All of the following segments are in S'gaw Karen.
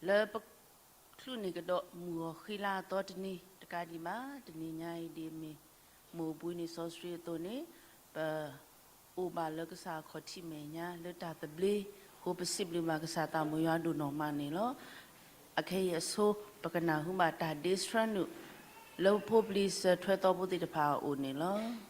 လၢပ ချုးန့ၢ်ကဒီးမုၢ်ဂီၤဃံလၤအသီတနံၤတကးဒံးဘၣ်, တနံၤညါအံၤဒ်အမ့ၢ် မိၢ်ဘှံးနံၤစီဆှံအသိးန့ၣ်, ပအိၣ်ဘၣ်လၢကစၢ်အခီၣ်ထံးမဲာ်ညါ လၢတၢ်သဘျ့အဃိ ပစံးဘျုးဘၣ်ကစၢ်သးမုၢ်ယွၤဒိၣ်နီၢ်မးန့ၣ်လီၤ. အခဲအံၤအဆိ ပကနၢ်ဟူဘၣ်တၢ်ဒ့ဆှၢနုာ် လၢပဖိပလံၤစၢၤထွဲသီဖိသ့ၣ်တဖၣ်အအိၣ်န့ၣ်လီၤ.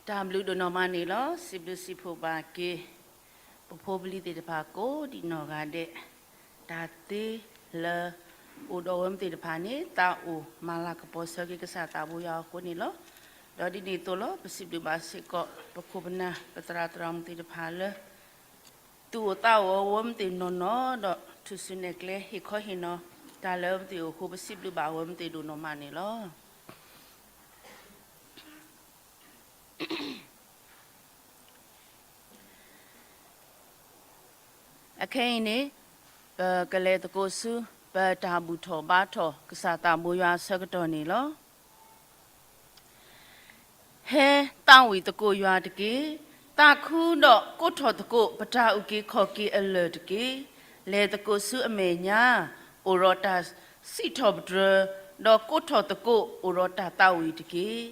တၢ်ဘျုးဒိၣ်နီၢ်မးန့ၣ်လီၤ. စံးဘျုးစံးဖှိၣ်ဘၣ်က့ၤ ပဖိပလံၤသ့ၣ်တဖၣ်ကိးဒံးနီၢ်ဂၤဒဲး, တၢ်သ့လၢအိၣ်ဒီးအဝဲသ့ၣ်တဖၣ်န့ၣ် သးအိၣ်မၤလၤကပီၤဆၢက့ၤကစၢ်သးဘိယွၤအဃိန့ၣ်လီၤ. ဒီးဒ်န့ၣ်အသိးလီၤ ပစံးဘျုးဘၣ်စ့ၢ်ကီး ပခိၣ်ပနၢ် ပသရၣ်သရၣ်မုၣ်သ့ၣ်တဖၣ်လၢ သူၣ်အိၣ်သးအိၣ်အဝဲသ့ၣ်နီၢ်နီၢ် ဒီးထူၣ်စုနဲၣ်ကျဲ ဟ့ၣ်ခီဟ့ၣ်နီၤ တၢ်လၢအဝဲသ့ၣ်အဃိ ပစံးဘျုးဘၣ်အဝဲသ့ၣ်ဒိၣ်နီၢ်မးန့ၣ်လီၤ. အခဲအံၤန့ၣ် ပကလဲၤသကိးဆူ ပတၢ်ဘူၣ်ထီၣ်ဘါထီၣ် ကစၢ်သးဘိယွၤအဆၢကတီၢ်န့ၣ်လီၤ. ဟဲသးဝံၣ်သကိးယွၤတက့ၢ်. သးခုဒီးကိးထီၣ်သကိးပတၢ်အုၣ်က့ၤခီၣ်က့ၤအလၢၢ်တက့ၢ်. လဲၤသကိးဆူအမဲာ်ညါ အိၣ်ဒီးတၢ်စံးထီၣ်ပတြၢၤ, ဒီးကိးထီၣ်သကိးအိၣ်ဒီးတၢ်သးဝံၣ်တက့ၢ်.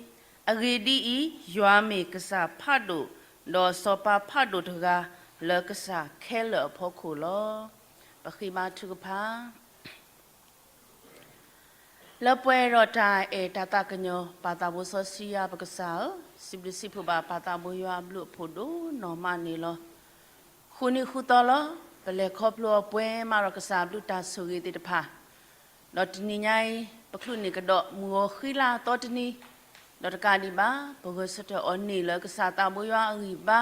အဂ့ၢ်ဒ်အံၤ, ယွၤမ့ၢ်ကစၢ်ဖးဒိၣ်, ဒီးစီၤပၤဖးဒိၣ်တဂၤ လၢကစၢ်ခဲလၢာ်အဖီခိၣ်လီၤ. ပဃ့ဘါထုကဖၣ် လၢပှဲၤဒီးတၢ်အဲၣ်တၢ်သးကညီၤ ပၢ်သးဘိစီဆှံယွၤပကစၢ်ဧၢ, စံးဘျုးစံးဖှိၣ်ဘၣ်ပၢ်သးဘိယွၤအဘျုးအဖှိၣ်ဒိၣ်နီၢ်မးန့ၣ်လီၤ. ဃုနံၤဃုသီလီၤ ပလဲၤခီဖျိအီၤပှဲၤမးဒီးကစၢ်အဘျုးတၢ်ဆိၣ်ဂ့ၤသ့ၣ်တဖၣ်, ဒီးတနံၤညါအံၤ ပချုးန့ၢ်ကဒီးမုၢ်ဂီၤဃံလၤအသီတနံၤ, ဒီးတကးဒံးဘၣ် ပဂဲၤဆၢထၢၣ်အီၤန့ၣ်လၢကစၢ်သးဘိယွၤအဂံၢ်ဘါ,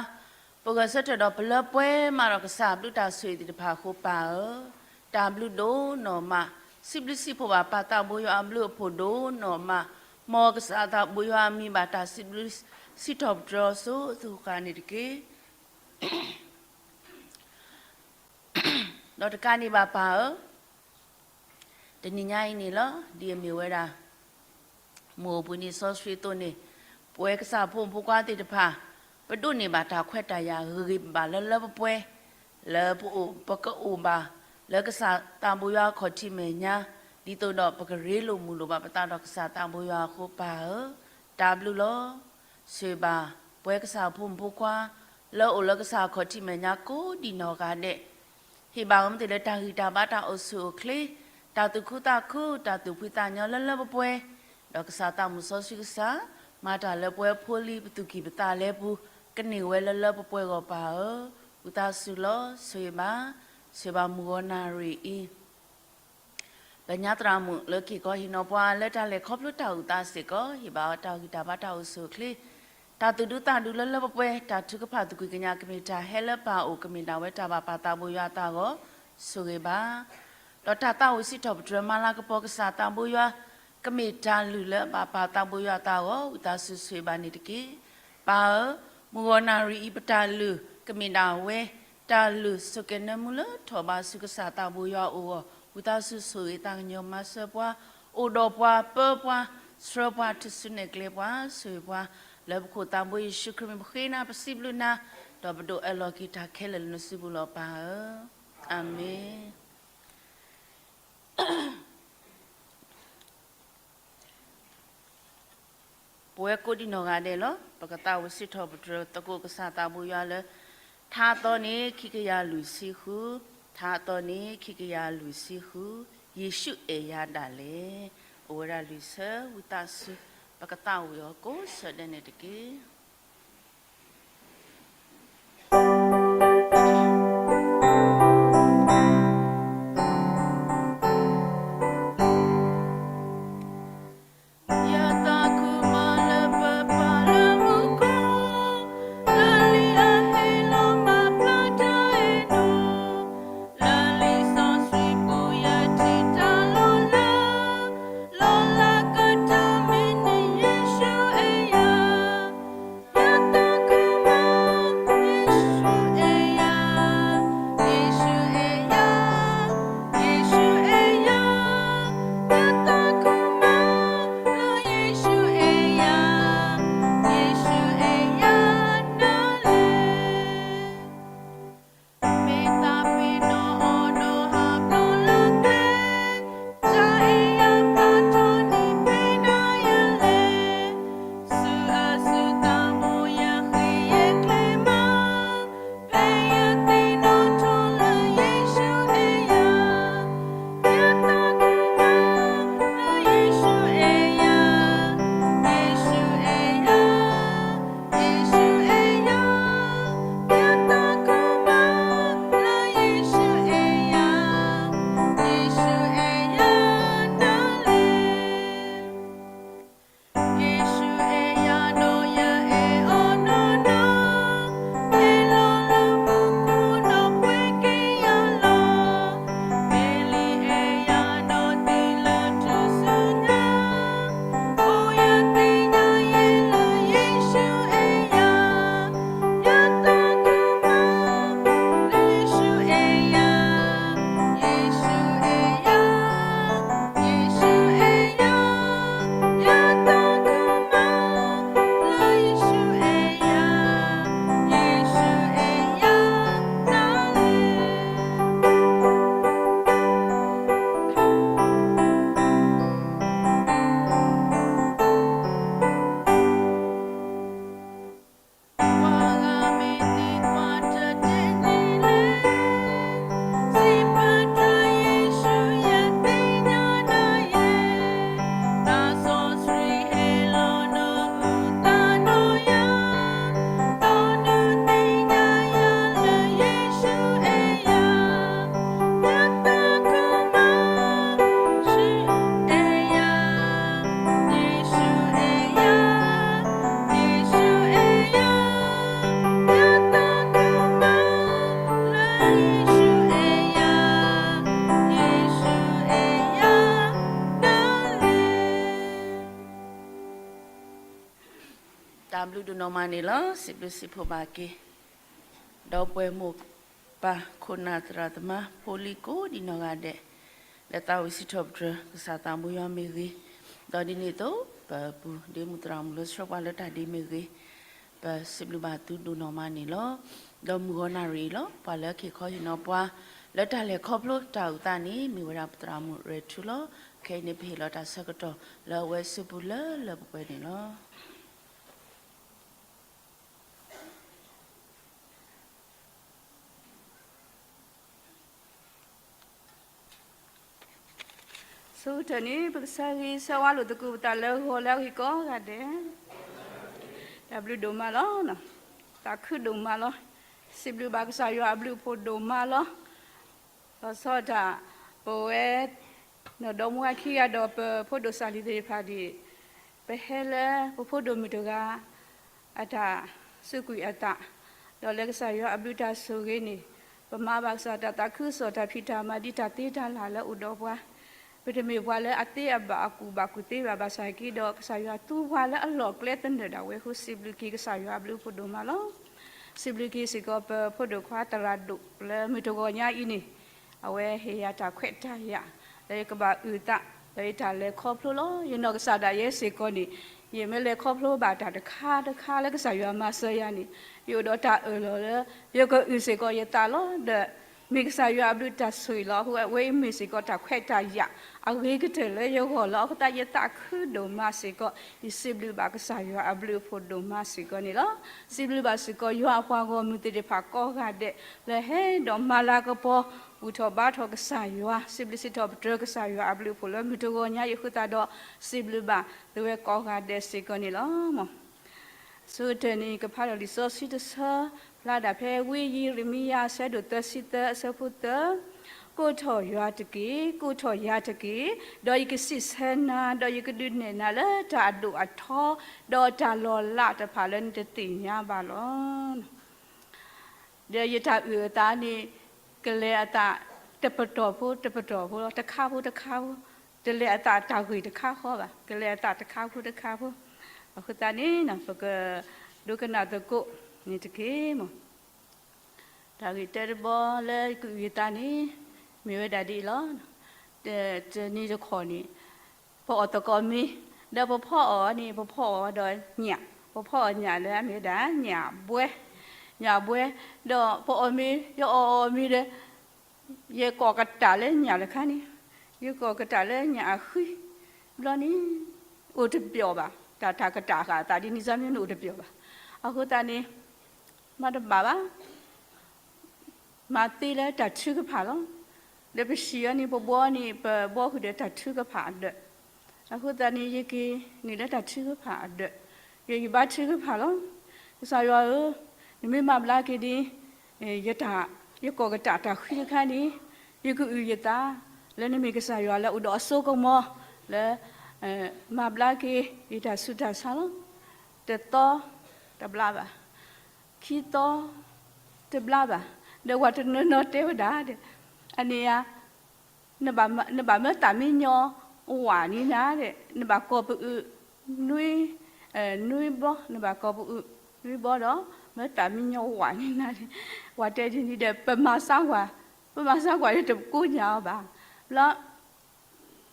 ပဂဲၤဆၢထၢၣ်ဒီးပလၢပှဲၤမးဒီးကစၢ်အဘျုးတၢ်ဆိၣ်ဂ့ၤသ့ၣ်တဖၣ်အဃိပၢ်ဧၢ, တၢ်ဘျုးဒိၣ်နီၢ်မး, စံးဘျုးစံးဖှိၣ်ဘၣ်ပၢ်သးဘိယွၤအဘျုးအဖှိၣ်ဒိၣ်နီၢ်မး, မ်ကစၢ်သးဘိယွၤအမံၤဘၣ်တၢ်စံးဘျုးစံးထီၣ်ပတြၢၤအီၤဆူသုဃၣ်န့ၣ်တက့ၢ်. ဒီးတကးဒံးဘၣ်ပၢ်ဧၢ, တနံၤညါအံၤန့ၣ်လီၤ ဒ်အမ့ၢ်ဝဲဒၣ် မုၢ်အိၣ်ဘှံးနံၤစီဆှံအသိးန့ၣ်, ပဝဲကစၢ်ဖိမုၣ်ဖိခွါသ့ၣ်တဖၣ်, ပဒိးန့ၢ်ဘၣ်တၢ်ခွဲးတၢ်ယာ်ဂ့ၤဂ့ၤဘၣ်ဘၣ်လၢလၢပှဲၤပှဲၤ, လၢပအိၣ်ပကအိၣ်ဘၣ် လၢကစၢ်သးဘိယွၤအခီၣ်ထံးမဲာ်ညါ, ဒ်သိးဒီးပကရ့လိာ်မုာ်လိာ်ဘၣ်ပသးဒီးကစၢ်သးဘိယွၤအဃိပၢ်ဧၢ, တၢ်ဘျုးလီၤ. ဆိၣ်ဂ့ၤဘၣ် ပဝဲကစၢ်ဖိမုၣ်ဖိခွါ လၢအိၣ်လၢကစၢ်အခီၣ်ထံးမဲာ်ညါကိးဒံးနီၢ်ဂၤဒဲး, ဟ့ၣ်ဘၣ်အဝဲသ့ၣ်လၢတၢ်ဂံၢ်တၢ်ဘါတၢ်အိၣ်ဆူၣ်အိၣ်ချ့, တၢ်သူၣ်ခုသးခု တၢ်သူၣ်ဖှံသးညီလၢလၢပှဲၤပှဲၤ, ဒီးကစၢ်သးမုၢ်စီဆှံကစၢ်, မၤတၢ်လၢပဝဲဖိလံၤပသူၣ်ကံၢ်ပသးလဲပူၤ, ကန့ၢ်ဝဲလၢလၢပှဲၤပှဲၤဂီၢ်ပၢ်ဧၢ, ဝံသးစူၤလီၤ. ဆိၣ်ဂ့ၤဘၣ်, ဆိၣ်ဂ့ၤဘၣ်မုၢ်ဂီၤနၣ်ရံၣ်အံၤ ပညါသရၣ်မုၣ်လၢက့ၤကီဟ့ၣ်နီၤပှၤလၢတၢ်လဲၤခီဖျိတၢ်အုၣ်သးစ့ၢ်ကီး, ဟ့ၣ်ဘၣ်အီၤတၢ်ဂံၢ်တၢ်ဘါတၢ်အိၣ်ဆူၣ်အိၣ်ချ့, တၢ်သူၣ်ဒူသးဒူလၢလၢပှဲၤပှဲၤ, တၢ်ထုကဖၣ်သကွံာ်ကညးကမ့ၢ်တၢ်ဟဲလၢပၢ်အအိၣ် ကမ့ၢ်ဒၣ်ဝဲတၢ်ဘၣ်ပၢ်သးဘိယွၤအသးအဂီၢ်, ဆိၣ်ဂ့ၤဘၣ် ဒီးတၢ်သးဝံၣ်စံးထီၣ်ပတြၢၤမၤလၤကပီၤကစၢ်သးဘိယွၤ, ကမ့ၢ်တၢ်လုၢ်လၢအဘၣ်ပၢ်သးဘိယွၤအသးအဂီၢ်, ဝံသးစူၤဆိၣ်ဂ့ၤဘၣ်န့ၣ်တက့ၢ်. ပၢ်ဧၢ, မုၢ်ဂီၤနၣ်ရံၣ်အံၤပတၢ်လုၢ် ကမ့ၢ်ဒၣ်ဝဲ တၢ်လုၢ်ဆိၣ်ကဲၤနၢမူလၢထီၣ်ဘးဆူကစၢ်သးဘိယွၤအအိၣ်အဂီၢ်, ဝံသးစူၤဆိၣ်ဂ့ၤသးကညီၤမၤစၢၤပှၤ, အိၣ်ဒီးပှၤပၢပှၤ, ဆှၢပှၤထူၣ်စုနဲၣ်ကျဲပှၤ, ဆိၣ်ဂ့ၤပှၤ, လၢပခိၣ်သးဘိယ့ၣ်ၡူးခရံာ်မံၤပဃ့နၤပစံးဘျုးနၤ, ဒီးပဒိးအၢၣ်လီၤက့ၤတၢ်ခဲလၢာ်လၢနစုပူၤလီၤပၢ်ဧၢ, အၤမ့ၣ်. ပဝဲကိးဒံးနီၢ်ဂၤဒဲးလီၤ ပကသးဝံၣ်စံးထီၣ်ပတြၢၤသကိးကစၢ်သးဘိယွၤလၢ ထါအသီန့ၣ် ခံကယၤလွံၢ်ဆံဃု, ထါအသီန့ၣ် ခံကယၤလွံၢ်ဆံဃု, ယ့ၣ်ၡူးအဲၣ်ယၤဒၣ်လဲာ်, အိၣ်ဝဲဒၣ်လွံၢ်ဆၢဝံသးစူၤ ပကသးဝံၣ်အီၤကိးဆၢဒဲးန့ၣ်တက့ၢ်. တၢ်ဘျုးဒိၣ်နီၢ်မးန့ၣ်လီၤ. စံးဘျုးစံးဖှိၣ်ဘၣ်က့ၤ ဒီပုၢ်ဝဲၢ်မိၢ်ပၢ်ခိၣ်နၢ်သရၣ်သမါ ဖိလံၤကိးဒံးနီၢ်ဂၤဒဲး လၢသးဝံၣ်စံးထီၣ်ပတြၢၤ ကစၢ်သးဘိယွၤမ့ၢ်ဂ့ၤ, ဒီးဒ်န့ၣ်အသိး ပပုၢ်ဒ့မုၣ်သရၣ်မုၣ်လၢဆှၢပှၤလၢတၢ်ဒ့မ့ၢ်ဂ့ၤ, ပစံးဘျုးဘၣ်သုဒိၣ်နီၢ်မးန့ၣ်လီၤ. ဒီးမုၢ်ဂီၤနၣ်ရံၣ်အံၤလီၤ ပှၤလၢက့ၤခီဟ့ၣ်နီၤပှၤ လၢတၢ်လဲၤခီဖျိတၢ်အုၣ်သးန့ၣ် မ့ၢ်ဝဲဒၣ်ပသရၣ်မုၣ်ရဲၣ်ထူလီၤ. ခဲအံၤန့ၣ် ပဟ့ၣ်လီၤတၢ်ဆၢကတီၢ်လၢအဝဲစုပူၤလၢလၢပှဲၤပှဲၤန့ၣ်လီၤ. ဆိကတၢၢ်န့ၣ် ပကဆၢဂ့ၤဆၢဝါလိာ်သကိးပသးလၢဂီၤလၢအဂ့ၤကိးဂၤဒဲး, တၢ်ဘျုးဒိၣ်မးလီၤ. သးခုဒိၣ်မးလီၤ. စံးဘျုးဘၣ်ကစၢ်ယွၤအဘျုးအဖှိၣ်ဒိၣ်မးလီၤ. လီၤဆီဒၣ်တၢ် ပဝဲ နီၢ်ဒီမါဝၤခံဂၤဒီးပဖိဒိၣ်စၢ်လံၤသ့ၣ်တဖၣ်ဒ် ပဟဲလၢပဖိဒိၣ်မုၣ်တဂၤ အတၢ်စူးကွံာ်အသး, ဒီးလၢကစၢ်ယွၤအဘျုးတၢ်ဆိၣ်ဂ့ၤန့ၣ် ပမၤဘၣ်ကစၢ်တၢ်သးခုကစီၣ်တၢ်ဖံးတၢ်မၤဒ်တၢ်သ့တၢ်လၢ်လၢအိၣ်ဒီးပှၤ, ပတမ့ၢ်ပှၤလၢအသ့အဘၣ်အကူၣ်ဘၣ်ကူၣ်သ့ဘၣ်ဘၣ်ဆၣ်က့ဒီး ကစၢ်ယွၤသူပှၤလၢအလီၢ်ကျဲသနၢၣ်ဒၣ်ဝဲအဃိ စံးဘျုးက့ၤကစၢ်ယွၤအဘျုးအဖှိၣ်ဒိၣ်မးလီၤ. စံးဘျုးက့ၤစ့ၢ်ကီးပဖိဒိၣ်ခွါသရၣ်ဒိၣ်လၢမုၢ်တဂီၤညါအံၤန့ၣ် အဝဲဟ့ၣ်ယၤတၢ်ခွဲးတၢ်ယာ် လၢယကဘၣ်အုၣ်သး လၢယတၢ်လဲၤခီဖျိလီၤ. ယနီၢ်ကစၢ်ဒၣ်ယဲစ့ၢ်ကီးန့ၣ် ယမ့ၢ်လဲၤခီဖျိဘၣ်တၢ်တခါတခါလၢကစၢ်ယွၤမၤစၢၤယၤန့ၣ် ယအိၣ်ဒီးတၢ်အၢၣ်လီၤလၢ ယကအုၣ်စ့ၢ်ကီးယသးလီၤ. ဒီးမ့ၢ်ကစၢ်ယွၤအဘျုးတၢ်ဆိၣ်ဂ့ၤလီၤ. အဃိအဝဲအံၤမ့ၢ်စ့ၢ်ကီးတၢ်ခွဲးတၢ်ယာ် အဂ့ၤကတၢၢ်လၢယဂီၢ်လီၤ. အဃိသတးယသးခုဒိၣ်မးစ့ၢ်ကီး ယစံးဘျုးဘၣ်ကစၢ်ယွၤအဘျုးအဖှိၣ်ဒိၣ်မးစ့ၢ်ကီးန့ၣ်လီၤ. စံးဘျုးဘၣ်စ့ၢ်ကီးယွၤအပှၤဂီၢ်မုၢ်သ့ၣ်တဖၣ်ကိးဂၤဒဲး လၢဟဲဒီးမၤလၤကပီၤ ဘူၣ်ထီၣ်ဘါထီၣ်ကစၢ်ယွၤ စံးဘျုးစံးထီၣ်ပတြၢၤကစၢ်ယွၤအဘျုးအဖှိၣ်လၢမုၢ်တဂီၤညါအံၤအဃိသတးဒီး စံးဘျုးဘၣ်သုဝဲကိးဂၤဒဲးစ့ၢ်ကီးန့ၣ်လီၤ. ဆိကတၢၢ်န့ၣ် ကဖးဒီးလံာ်စီဆှံတဆၢ ဖျါဒၣ်ဖဲဝံယံးရမံယၤ အဆၢဒိၣ်သၢဆံသၢ အဆၢဖိသၢ, ကိးထီၣ်ယွၤတက့ၢ်, ကိးထီၣ်ယၤတက့ၢ်, ဒီးယကစံးဆၢနၤ, ဒီးယကဒုးနဲၣ်နၤလၢတၢ်အဒိၣ်အထီ, ဒီးတၢ်လီၤလးတဖၣ်လၢနတသ့ၣ်ညါဘၣ်လီၤ. ဒီးယတၢ်အုၣ်အသးန့ၣ် ကလဲၤအသးတပတီၢ်ဖိတပတီၢ်ဖိလီၤ, တခါဖိတခါဖိ, တလဲၤအသးတၢ်ဂ့ၢ်တခါဃီဘၣ်, ကလဲၤအသးတခါဖိတခါဖိ, အဃိသတးန့ၣ် ပကဒိကနၣ်သကိးန့ၣ်တက့ၢ်မး. တၢ်ဂ့ၢ်တၢတဘီလၢယကအုၣ်ယသးန့ၣ် မ့ၢ်ဝဲဒၣ်ဒ်အံၤလီၤ. တနံၤတခီန့ၣ် ပအီၣ်သကိးမ့ၤ, ဒီးပဖီအီၣ်န့ၣ် ပဖီအီၣ်ဒီးညၣ်, ပဖီအီၣ်ညၣ်လၢအမ့ၢ်ဝဲဒၣ်ညၣ်ဘှဲ, ညၣ်ဘှဲ, ဒီးပအီၣ်မ့ၤ ယအီၣ်အီၣ်မ့ၤဒီး ယကိးကတၢ်လၢညၣ်တခါန့ၣ်, ယကိးကတၢ်လၢညၣ်အဃံ, ဘျီန့ၣ် အိၣ်တပျီၢ်ဘၣ်, တၢ်တၢ်ကတၢ်ဃာ်အသးဒ်န့ၣ် စၢ်မ့ၢ်န့ၣ်အိၣ်တပျီၢ်ဘၣ်. အဃိသတးန့ၣ် မၤတဘၣ်ဘၣ် မၤသ့လၢတၢ်ထုကဖၣ်လီၤ. ဒီးပဟံၣ်အီၤန့ၣ် ပဘှီန့ၣ် ပဘှီဃုာ်ဒီးတၢ်ထုကဖၣ်အဒၢး, အဃိသတးန့ၣ် ယက့ၤနုာ်လၢတၢ်ထုကဖၣ်အဒၢး, ယဘါထုကဖၣ်လီၤ. ကစၢ်ယွၤဧၢ, နမ့ၢ်မၤဘျါက့ၤဒ် ယတၢ် ယကိးကတၢ်တၢ်ဃံတခါန့ၣ် ယကအုၣ်ယသး လၢနမ့ၢ်ကစၢ်ယွၤလၢအိၣ်ဒီးအစိကမီၤ လၢ မၤဘျါက့ၤ ယတၢ်ဆူးတၢ်ဆါလီၤ. တသီ တဘျါဘၣ်, ခံသီ တဘျါဘၣ်, ဒီးပှၤတနီၤနီၤတဲဝဲဒၣ်ဒီး အန့ၣ်ဧါ နဘၣ်မၢသးမံညီဝးန့ၣ်နၤဒီး နဘၣ်ကိးပအုး နွံ နွံဘီ, နဘၣ်ကိးပအုး နွံဘီဒီး မၢသးမံညီဝးန့ၣ်နၤဒီး ပှၤတဲဒ်န့ၣ်ဒီး ပမၤစၢ်ကွၢ်, ပမၤစၢ်ကွၢ်ဒီးတကိးညါအီၤဘၣ်. ဘျီ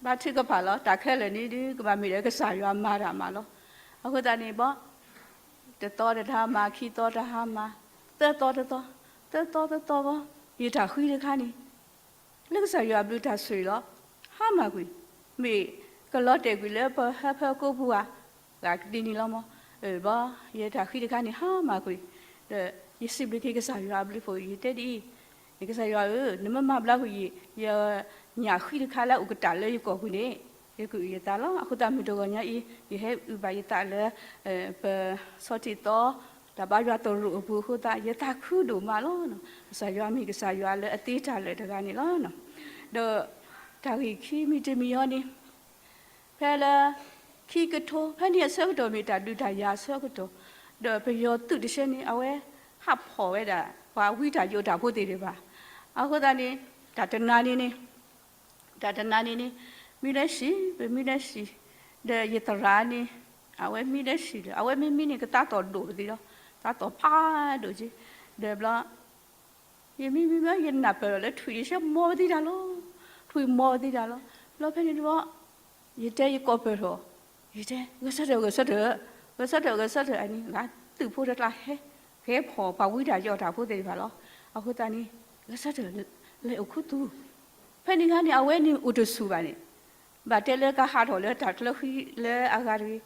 ဘါထုကဖၣ်လီၤ. တၢ်ခဲလၢာ်န့ၣ်ဒုး ကဘၣ်မ့ၢ်ဒီးကစၢ်ယွၤမၤတၢ်မၤလီၤ. အဃိသတးန့ၣ်ဘီ တသီတဟါမၢ်, ခံသီတဟါမၢ်, သၢသီတသီ, သၢသီတသီဘီ, ယတၢ်ဃံတခါန့ၣ် လၢကစၢ်ယွၤအဘျုးတၢ်ဆိၣ်ဂ့ၤလီၤ. ဟါမၢ်ကွံာ်, မ့ၢ်ကလီၤတဲာ်ကွံာ်လၢပဟၢဖၢကိးပူၤဧါ, ဂၤကဒ်န့ၣ်လီၤမး. ဘီ ယတၢ်ဃံတခါန့ၣ် ဟါမၢ်ကွံာ်, ဒီးယစံးဘျုးက့ၤကစၢ်ယွၤအဘျုးအဖှိၣ် ယတဲဒ်အံၤ, ကစၢ်ယွၤဧၢ, နမ့ၢ်မၤဘျါကွံာ်ယ ယညၣ်ဃံတခါလၢအအိၣ်ကတၢၢ်လၢယကိာ်ပူၤန့ၣ် ယကအုၣ်ယသးလီၤ. အဃိသတးမုၢ်တဂီၤညါအံၤ ယဟဲအုၣ်ဘၣ်ယသးလၢ ပဆီၣ်တံၢ်သီ တၢ်ဘါယွၤသရိာ်အပူၤအဃိသတး ယသးခုဒိၣ်မးလီၤ. ကစၢ်ယွၤမ့ၢ်ကစၢ်ယွၤလၢအသ့တၢ်လၢာ်တဂၤန့ၣ်လီၤ. ဒီးတၢ်ဂ့ၢ်ခံမံၤတမံၤအံၤန့ၣ် ဖဲလၢ ခံကထိ ဖဲန့ၣ်အဆၢကတီၢ်မ့ၢ်တၢ်ဒုးတၢ်ယၤအဆၢကတီၢ်, ဒီးပယီၤသုးတဆၢန့ၣ် အဝဲဟးဖီၣ်ဝဲဒၣ် ပှၤဝံတၢ်ယိးတၢ်ဖိသ့ၣ်တဖၣ်. အဃိသတးန့ၣ် တၢ်တနၤန့ၣ်န့ၣ် တၢ်တနၤန့ၣ်န့ၣ် မံလၢဟံၣ်, ပမံလၢဟံၣ်, ဒီးယသရၣ်န့ၣ် အဝဲမံလၢဟံၣ်ဒီး အဝဲမ့ၢ်မံန့ၣ် ကသးသီၣ်ဒိၣ်ပသံလီၤ. သးသီၣ်ဖးဒိၣ်က့ၤ, ဒီးဘျီ ယမံမံဘျီ ယနၢ်ပၢၢ်လီၤလၢထွံၣ်ယဆၢမီၤပသံတၢ်လီၤ. ထွံၣ်မီၤပသံတၢ်လီၤ. ဘျီဖဲန့ၣ်တဘျီ ယတဲယကိးပၢၢ်ထီၣ်, ယတဲ ဂဲၤဆၢထၢၣ် ဂဲၤဆၢထၢၣ်, ဂဲၤဆၢထၢၣ် ဂဲၤဆၢထၢၣ် အန့ၣ် ဂၤသုးဖိတကျါဟဲ, ဟဲဖီၣ်ပှၤဝံတၢ်ယီၢ်တၢ်ဖိသ့ၣ်တဖၣ်လီၤ. အဃိသတးန့ၣ် ဂဲၤဆၢထၢၣ် လဲၤအိၣ်ခူသူၣ်, ဖဲန့ၣ်ခါန့ၣ် အဝဲန့ၣ်အိၣ်တဆူၣ်ဘၣ်န့ၣ်, ဘၣ်တဲလၢကဟးထီၣ်လၢတၢ်ကျၢဃံလၢအဂၤတဂ့ၤ,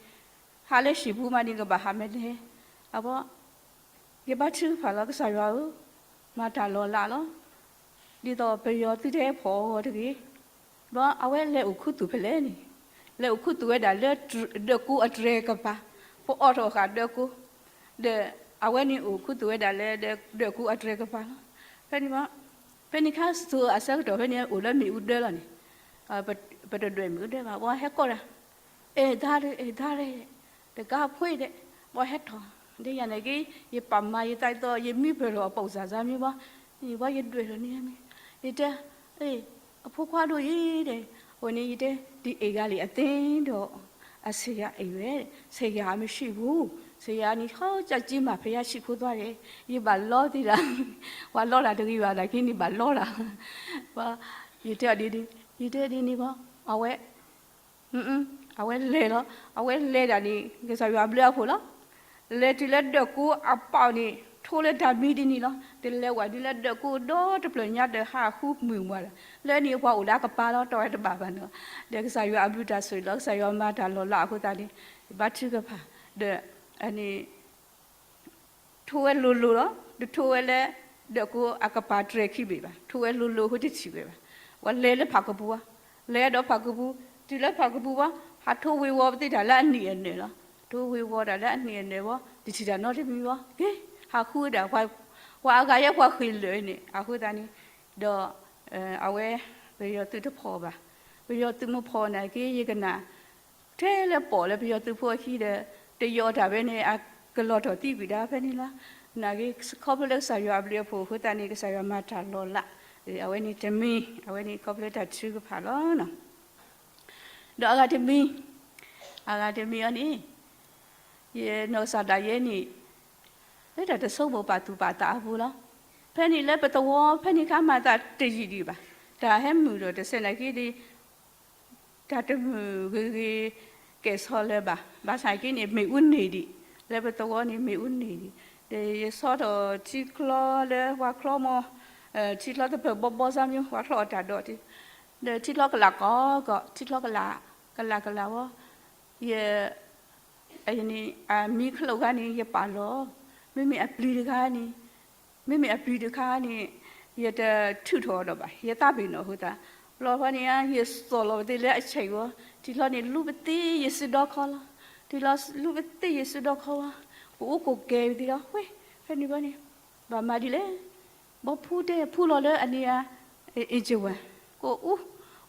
ဟးလၢဟံၣ်ပူၤမးန့ၣ် ကဘၣ်ဟးမဲာ်နဲ, အဘီ ယဘါထုကဖၣ်လီၤ ကစၢ်ယွၤဧၢ, မၤတၢ်လီၤလးလီၤ. ဒ်သိးပယီၤသုတဟဲဖီၣ်အဂီၢ်တဂ့ၤ. ဘျီအဝဲလဲၤအိၣ်ခူသူၣ်ဖဲလဲၣ်န့ၣ်, လဲၤအိၣ်ခူသူၣ်ဝဲဒၣ်လၢဒၢးကိအတြဲၤကပၤ, ပအီၣ်ထီၣ်ဃာ်ဒၢးကိ, ဒီးအဝဲန့ၣ်အိၣ်ခူသူၣ်ဝဲဒၣ်လၢဒၢးကိအတြဲၤကပၤလီၤ. ဖဲန့ၣ်ဘၣ်, ဖဲန့ၣ်ခါစိၤအဆၢကတီၢ်ဖဲန့ၣ် အိၣ်လၢမ့ၣ်အူဒၢလီၤန့ၣ်, ပတဒွဲၣ်မ့ၣ်အူဒၢဘၣ်, ပှၤဟဲကိးတၢ်, အဲၣ်ဒါရဲၣ် အဲၣ်ဒါရဲၣ်, တကးဖိဒီး, ပှၤဟဲထီၣ်, ဒ်ယၤန့ၣ်က့ ယပာ်မၤယသးဒ်သိး ယမံပၢၢ်ထီၣ်အပိာ်စၢ်စၢ်မံဘၣ်, ယဘၣ်ယဒွဲၣ်ထီၣ်န့ၣ်မံ, ယတဲ, အဖိခွါဒိၣ်အံၤဒီး, အဝဲန့ၣ်ယတဲ, ဒီးအဲၣ်ဂၤလံအသ့ဒီး, အဆရာအိမ်ဝဲ, ဆရာမရှိဘူး, ဆရာန့ၣ်ဟီကကံမး ဖဲယါဆံးဖိသွားဒီး, ယဘၣ်လီသ့ဒၣ်, ပှၤလီတၢ်တဂ့ၤဘၣ် နာ်က့န့ၣ်ဘၣ်လီတၢ်, ယတဲဒ်န့ၣ်, ယတဲဒ်န့ၣ်ဘၣ်, အဝဲ အဝဲလဲၤလီၤ, အဝဲလဲၤဒၣ်န့ၣ် ကစၢ်ယွၤအဘျုးအဖှိၣ်လီၤ. လဲၤတုၤလၢဒၢးကိအပီၣ်န့ၣ် ထိလၢတၢ်မံဒ်န့ၣ်လီၤ. တလဲၤဝဲဒ်လၢဒၢးကိဒီတဖျၢၣ်ညါဒီးဟးဃုမုာ်မးဒီး, လၢန့ၣ်ပှၤအိၣ်လၢအကပၤလီၤ တီၢ်ဝဲတဘၣ်ဘၣ်န့ၣ်လီၤ. ဒီးကစၢ်ယွၤအဘျုးတၢ်ဆိၣ်ဂ့ၤလီၤ, ကစၢ်ယွၤမၤတၢ်လီၤလးအဃိသတးန့ၣ်, ဘါထုကဖၣ်, ဒီးအန့ၣ် ထိဝဲလိၤလိၤလီၤ, တထိဝဲလၢ ဒၢးကိအကပၤတြဲၤခံဘ့ၣ်ဘၣ်, ထိဝဲလိၤလိၤအဃိတထံၣ်ဝဲဘၣ်. ပှၤလဲၤလၢဖးကပူၤ, လဲၤဒီးဖးကပူၤ, တုၤလၢဖးကပူၤဘၣ်, ဟးထိဝ့ၤဝီၤပသ့ၣ်တၢ်လၢအနံၣ်အနၢၣ်လီၤ. ထိဝ့ၤဝီၤတၢ်လၢအနံၣ်အနၢၣ်ဘၣ်, တထံၣ်တၢ်နီတမံၤဘၣ်, က့ၤ, ဟးဃုဝဲဒၣ်, ပှၤအဂၤယဲပှၤဃ့ၢ်လၢာ်န့ၣ် အဃိသတးန့ၣ်, ဒီး အဝဲ ပယီၤသုးတဖီၣ်ဘၣ်, ပယီၤသုးမ့ၢ်ဖီၣ်နာ်က့ ယကနၣ် ထဲလၢပီၣ်လၢပယီၤသုးဖိအခံဒီး, တယီၤတၢ်ဖဲန့ၣ် အကလီၤထီၣ်သံကွံာ်ဒၣ်ဖဲန့ၣ်လီၤ. နာ်က့ ခီဖျိလၢကစၢ်ယွၤအဘျုးအဖှိၣ်အဃိသတးန့ၣ် ကစၢ်ယွၤမၤတၢ်လီၤလး, အဝဲန့ၣ်တမံၤ, အဝဲန့ၣ်ခီဖျိလၢတၢ်ထုကဖၣ်လီၤ. ဒီးအဂၤတမံၤ, အဂၤတမံၤအံၤန့ၣ်, ယနီၢ်ကစၢ်ဒၣ်ယဲန့ၣ် လၢတၢ်တဆိကမိၣ်ပာ်သူၣ်ပာ်သးအပူၤလီၤ. ဖဲန့ၣ်လၢပသဝီဖဲန့ၣ်ခါမၤသးတယံာ်ဒံးဘၣ်, တၢ်ဟဲမုာ်ဒီးတစဲးနာ်က့ဒီး တၢ်တမုာ်ဂ့ၤဂ့ၤ ကဲၣ်ဆီလၢၤဘၣ်, ဘၣ်ဆၣ်က့န့ၣ် မ့ၣ်အူန့ၢ်ဒံး, လၢပသဝီန့ၣ်မ့ၣ်အူန့ၢ်ဒံး, ဒီးယဆီထီၣ်ထံချီလၢပှၤချီမီၤ, ထံချီသပၢၢ်ဘီဘီစၢ်မံ ပှၤချီအီၣ်တၢ်ဒိး, ဒီးထံချီကလးကီကီ, ထံချီကလး, ကလးကလးဝဲ, ယ အန့ၣ် အမံခလိာ်ခါန့ၣ် ယပာ်လီၤ, မ့မ့ၢ်အပျံၤတခါန့ၣ်, မ့မ့ၢ်အပျံၤတခါန့ၣ် ယတထုးထီၣ်ဒီးဘၣ်, ယသးပ့ၤနီၣ်အဃိသတး, ဘျီဖဲန့ၣ် ယသိၣ်လီၤပသ့လၢအဆဲးဝဲ, ထံချီန့ၣ် လူပသ့ယစုဒီခီလီၤ, ထံချီလူပသ့ယစုဒီခီဝဲ, ကအိၣ်ကကဲပသ့လီၤ, ဝဲ, ဖဲန့ၣ်ဘၣ်န့ၣ် ဘၣ်မၤဒ်လဲၣ်, ဘီဖူတဲဖူလီၤလၢအန့ၣ်ဧါ, အ့ၣ်ကဝဲ, ကအိၣ်,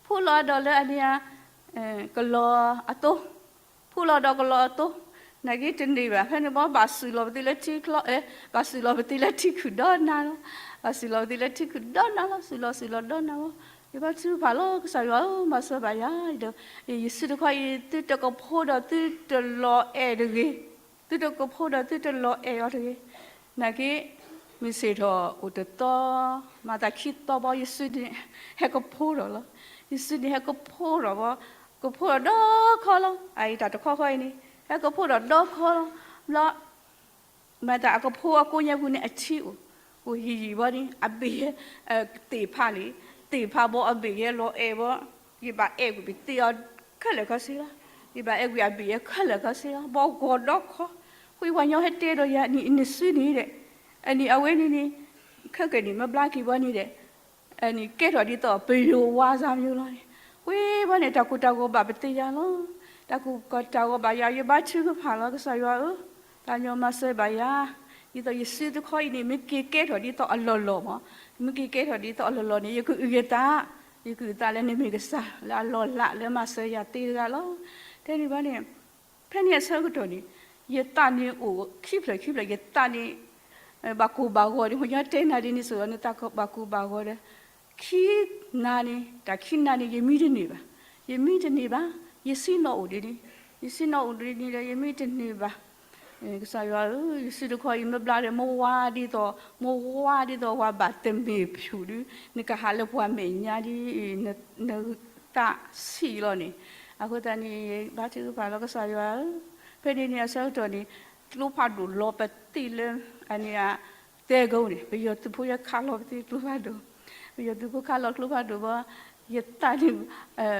ဖူလီၤဒီးလၢအန့ၣ်ဧါ, ကလီၤအသိ ဖူလီၤဒီးကလီၤအသိ, နာ်က့တန့ၢ်ဘၣ်, ဖဲန့ၣ်ဘီဘၣ်စူၢ်လီၤပသ့လၢထံချီ, ဘၣ်စူၢ်လီၤပသ့လၢထံခုၣ်ဒီနၤလီၤ, ဘၣ်စူၢ်လီၤပသ့လၢထံခုၣ်ဒီနၤလီၤ, စူၢ်လီၤစူၢ်လီၤဒီနၤလီၤ, ယဘါထုကဖၣ်လီၤ ကစၢ်ယွၤဧၢ, မၤစၢၤဘၣ်ယၤ, ဒီးယစုတခီအံၤ သုတကဖိဒီးသုတလီၤအဲၣ်တဂ့ၤ, သုတကဖိဒီးသုတလီၤအဲၣ်အီၤတဂ့ၤ, နာ်က့ မုၢ်ဆ့ၣ်ထီၣ်အိၣ်တသီ, မၤသးခံသီဘီ ယစုန့ၣ် ဟဲကဖိထီၣ်လီၤ, ယစုန့ၣ်ဟဲကဖိထီၣ်ဘီ, ကဖိထီၣ်ဒီခီလီၤ, အအံၤတၢ်တခီခီအံၤန့ၣ် ဟဲကဖိထီၣ်ဒီခီလီၤ, ဘျီ မၤသးအကဖိအကိးညါပူၤန့ၣ် အထံအိၣ်, အိၣ်ယံာ်ယံာ်ဘီန့ၣ် အဘ့ၣ်ယဲ သ့ၣ်ဖးလံ, သ့ၣ်ဖးဘီအဘ့ၣ်ယဲလီၤအဲၣ်ဘီ, ယဘၣ်အဲၣ်ကွံာ်ပသ့အီၤခဲလၢာ်ခဲဆ့လီၤ, ယဘၣ်အဲၣ်ကွံာ်အဘ့ၣ်ယဲခဲလၢာ်ခဲဆ့လီၤ, ဘီဂီၤဒီခီ, ဃုပှၤညီဟဲတဲဒီးယၤ နစုန့ၣ်ဒီး, အန့ၣ်အဝဲန့ၣ်န့ၣ်, ခဲကနံၣ်မ့ၢ်ဘျါက့ၤဘီန့ၣ်ဒီး အန့ၣ်ကဲထီၣ်ဒ်သိးပယိၤဝါစၢ်မံၤလီၤန့ၣ်, ဝံၤဘီန့ၣ် တၢ်ကိၢ်တၢ်ဂီၤဘၣ်ပသ့ၣ်ညါလီၤ, တၢ်ကိၢ်တၢ်ဂီၤဘၣ်ယၤ ယဘါထုကဖၣ်လီၤ ကစၢ်ယွၤဧၢ, သးညီမၤစၢၤဘၣ်ယၤ, ဒ်သိးယစုတခီအံၤန့ၣ် မ့ၢ်က့ၤကဲထီၣ်ဒ်သိးအလီၢ်လီၢ်မး, မ့ၢ်က့ၤကဲထီၣ်ဒ်သိးအလီၢ်လီၢ်န့ၣ် ယကအုၣ်ယသး, ယကအုၣ်သးလၢနမ့ၢ်ကစၢ်လၢအလီၢ်လးလၢမၤစၢၤယၤသ့တဂၤလီၤ, တဲန့ၣ်ဘီန့ၣ် ဖဲန့ၣ်အဆၢကတီၢ်န့ၣ် ယသးန့ၣ်အိၣ်ခံဖျၢၣ်ခံဖျၢၣ် ယသးန့ၣ် ဘၣ်ကိၢ်ဘၣ်ဂီၤဒ် ပှၤညီတဲနၤဒ်န့ၣ်စိၤဒီး နသးဘၣ်ကိၢ်ဘၣ်ဂီၤဒီး ခံနၤန့ၣ် တၢ်ခံနၤန့ၣ် ယမံတန့ၢ်ဘၣ်, ယမံတန့ၢ်ဘၣ်, ယဆံးနီၣ်အိၣ်ဒ်န့ၣ် ယဆ့ၣ်နီၤအိၣ်ဒ်န့ၣ်ဒီး ယမ့ၢ်တန့ၢ်ဘၣ်. ကစၢ်ယွၤဧၢ, ယစုတခီအံၤမ့ၢ်ဘျါဒီး မ့ၢ်ဝါဒ်သိး, မ့ၢ်ဝါဒ်သိးဝၤဘၣ်တမ့ၢ်ဖၠူၣ်ဒု, နကဟးလၢပှၤမဲာ်ညါဒ်အံၤ, နသးဆံးလီၤန့ၣ်. အဃိသတးန့ၣ် ဘါထုကဖၣ်လီၤ ကစၢ်ယွၤဧၢ, ဖဲန့ၣ်န့ၣ်အဆၢကတီၢ်န့ၣ် ကျိဖးဒိၣ်လီၤပသ့ၣ်လၢ အန့ၣ် တဲကီန့ၣ် ပယီၤသုးဖိယဲခးလီၤပသ့ၣ်ကျိဖးဒိၣ်, ပယီၤသုးဖိခးလီၤကျိဖးဒိၣ်ဘီ, ယသးန့ၣ်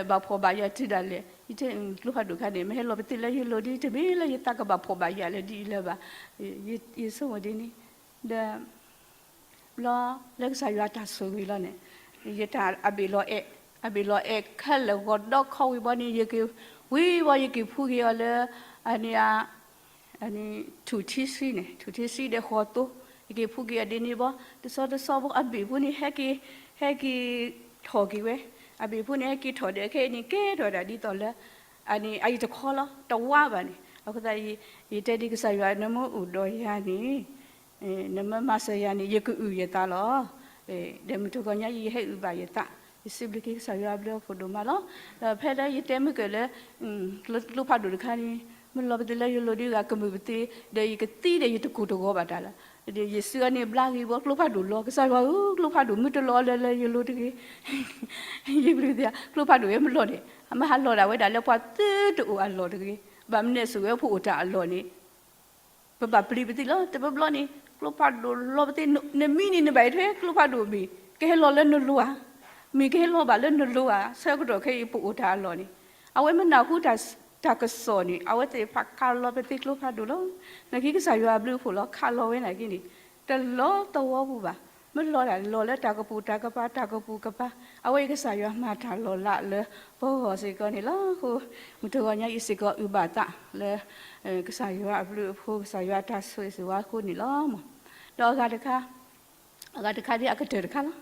ဘၣ်ဖှီၣ်ဘၣ်ယာ်တုၤဒၣ်လဲာ်, ယတဲကျိဖးဒိၣ်ခါန့ၣ် မ့ၢ်ဟဲလီၤပသ့ၣ်လၢယလိၤဒ် တမ့ၢ်လၢယသးကဘၣ်ဖှီၣ်ဘၣ်ယာ်လၢဒ်အံၤလၢၤဘၣ်. ယဆိကမိၣ်ဒ်န့ၣ်, ဒီး ဘျီလၢကစၢ်ယွၤတၢ်ဆိၣ်ဂ့ၤလီၤန့ၣ်, ယတၢ်အဘ့ၣ်လီၤအဲၣ်, အဘ့ၣ်လီၤအဲၣ်ခဲလၢာ်ဂီၤဒီခီဝံၤဘီန့ၣ် ယက့ၤဝံၤဘီ ယက့ၤဖှူက့ၤအီၤလၢ အန့ၣ် ထူၣ်ထံဆှံန့ၣ်, ထူၣ်ထံဆှံဒီးဃီၤသိ, ယက့ၤဖှူက့ၤအီၤဒ်န့ၣ်ဘီ, တဆီတဆီဘီ အဘ့ၣ်ဖိန့ၣ် ဟဲက့ၤ, ဟဲက့ၤထီၣ်က့ၤဝဲ, အဘ့ၣ်ဖိန့ၣ် ဟဲက့ၤထီၣ်ဒီးခဲအံၤန့ၣ် ကဲထီၣ်ဒၣ်ဒ်သိးလၢ အန့ၣ်အအံၤတခီလီၤ တဝါဘၣ်န့ၣ်. အဃိသတး ယတဲဒ်ကစၢ်ယွၤ နမ့ၢ်အိၣ်ဒီးယၤန့ၣ် နမ့ၢ်မၤစၢၤယၤန့ၣ် ယကအုၣ်ယသးလီၤ. ဒီးမုၢ်တဂီၤညါအံၤ ယဟဲအုၣ်ဘၣ်ယသး, ယစံးဘျုးက့ၤကစၢ်ယွၤအဘျုးအဖှိၣ်ဒိၣ်မးလီၤ. ဒီးဖဲလၢယတဲမုၢ်ကၢၢ်လၢ ကျိဖးဒိၣ်တခါန့ၣ် မ့ၢ်လီၤပသ့ၣ်လၢယလိၤဒ်ဂၤကမုာ်ပသ့ၣ်, ဒီးယကသံဒီးယတကိၢ်တဂီၤဘၣ်တၢ်လီၤ. ဒီးယစုအန့ၣ်ဘျါဂ့ၤဘီ ကျိဖးဒိၣ်လီၤ ကစၢ်ယွၤဧၢ ကျိဖးဒိၣ်မ့ၢ်တလီၤလၢလၢယလိၤတဂ့ၤ ယဘျုးသ့ၣ် ကျိဖးဒိၣ်ဝဲမ့ၢ်လီၤန့ၣ် အမ့ၢ်ဟးလီၤဒၣ်ဝဲဒၣ်လၢပှၤသုတအိၣ်အလီၢ်တဂ့ၤ, ဘၣ်မနုၤအစိၤဝဲဖိအိၣ်တၢ်အလီၢ်န့ၣ် ပဘၣ်ပျံၤပသ့ၣ်လီၤ. တဘျီဘျီန့ၣ် ကျိဖးဒိၣ်လီၤပသ့ၣ် နမံန့ၣ် နဘၣ်အံၤထွဲကျိဖးဒိၣ်မံၤ ကဟဲလီၤလၢနလိၤဧါ, မံၤကဟဲလီၤဘၣ်လၢနလိၤဧါ, ဆၢကတီၢ်ခဲအံၤပအိၣ်တၢ်အလီၢ်န့ၣ် အဝဲမ့ၢ်နၢ်ဟူတၢ်ကစီၣ်န့ၣ် အဝဲသ့ၣ်တဖၣ်ခးလီၤပသ့ၣ်ကျိဖးဒိၣ်လီၤ. နာ်က့ကစၢ်ယွၤအဘျုးအဖှိၣ်လီၤ ခးလီၤဝဲနာ်က့န့ၣ် တလီၤသဝီပူၤဘၣ်. မ့ၢ်လီၤဒၣ်လီၤလၢတၢ်ကပူၤတၢ်ကပၤ တၢ်ကပူၤကပၤ အဝဲအံၤကစၢ်ယွၤမၤတၢ်လီၤလးလၢပဂီၢ်စ့ၢ်ကီးန့ၣ်လီၤ. အဃိ မုၢ်တဂီၤညါအံၤစ့ၢ်ကီးအုၣ်ဘၣ်သးလၢ ကစၢ်ယွၤအဘျုးအဖှိၣ် ကစၢ်ယွၤတၢ်ဆိၣ်ဂ့ၤစ့ၢ်ဝါအဃိန့ၣ်လီၤ. ဒီးအဂၤတခါ အဂၤတခါဒ်အကတၢၢ်တခါလီၤ.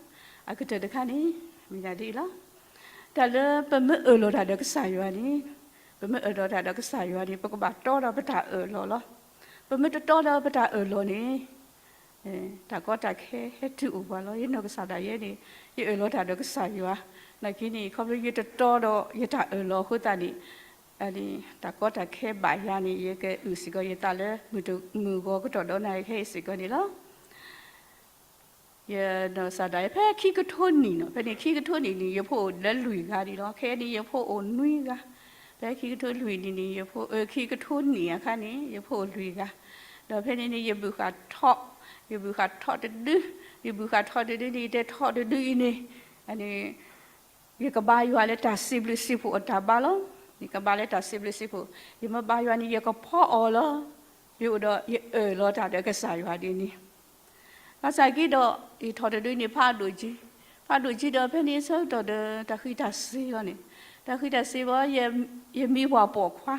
အကတၢၢ်တခါန့ၣ် မ့ၢ်ဒၣ်ဒ်အံၤလီၤ. တၢ်လၢပမ့ၢ်အၢၣ်လီၤတၢ်ဒီးကစၢ်ယွၤန့ၣ်, ပမ့ၢ်အၢၣ်လီၤတၢ်ဒီးကစၢ်ယွၤန့ၣ် ပကဘၣ်တီဒီးပတၢ်အၢၣ်လီၤလီၤ. ပမ့ၢ်တတီဒီးပတၢ်အၢၣ်လီၤန့ၣ် တၢ်ကီတၢ်ခဲဟဲတုၤအိၣ်ပှၤလီၤ. ယနီၢ်ကစၢ်ဒၣ်ယဲန့ၣ် ယအၢၣ်လီၤတၢ်ဒီးကစၢ်ယွၤ, နာ်က့န့ၣ် ခီဖျိယတတီဒီးယတၢ်အၢၣ်လီၤအဃိသတးန့ၣ် တၢ်ကီတၢ်ခဲဘၣ်ယၤန့ၣ် ယကအုၣ်စ့ၢ်ကီးယသးလၢ မုၢ်ဂီၤကတီၢ်ဒီးနၤခဲအံၤစ့ၢ်ကီးန့ၣ်လီၤ. ယနီၢ်ကစၢ်ဒၣ်ယဲ ဖဲခံကထိနံၣ်နီၤ, ဖဲန့ၣ်ခံကထိနံၣ်န့ၣ် ယဖိအိၣ်လၢလွံၢ်ဂၤဒံးလီၤ. ခဲအံၤန့ၣ် ယဖိအိၣ်နွံဂၤ. ဖဲခံကထိလွံၢ်နံၣ်န့ၣ် ယဖိ, ခံကထိနံၣ်အခါန့ၣ် ယဖိအိၣ်လွံၢ်ဂၤ. ဒီးဖဲန့ၣ်န့ၣ် ယဘုၣ်ဃာ်ထီၣ်, ယဘုၣ်ဃာ်ထီၣ်တဒု, ယဘုၣ်ဃာ်ထီၣ်တဒုန့ၣ် ယတဲထီၣ်တဒုအံၤန့ၣ် န့ၣ် ယကဘါယွၤလၢတၢ်စံးဘျုးစံးဖှိၣ်အတၢ်ဘါလီၤ. ယကဘါလၢတၢ်စံးဘျုးစံးဖှိၣ်, ယမ့ၢ်ဘါယွၤန့ၣ် ယကဖီအီၤလီၤ. ယအိၣ်ဒီးယအၢၣ်လီၤတၢ်ဒီးကစၢ်ယွၤဒ်န့ၣ် ဘၣ်ဆၣ်က့ဒီး ယထီၣ်တဒုန့ၣ် ဖးဒိၣ်ကံ, ဖးဒိၣ်ကံဒီးဖဲန့ၣ်ဆၢကတီၢ်ဒီး တၢ်ဃံးတၢ်စ့ၤလီၤန့ၣ်, တၢ်ဃံးတၢ်စ့ၤဘီ ယမံပှၤပိာ်ခွါ,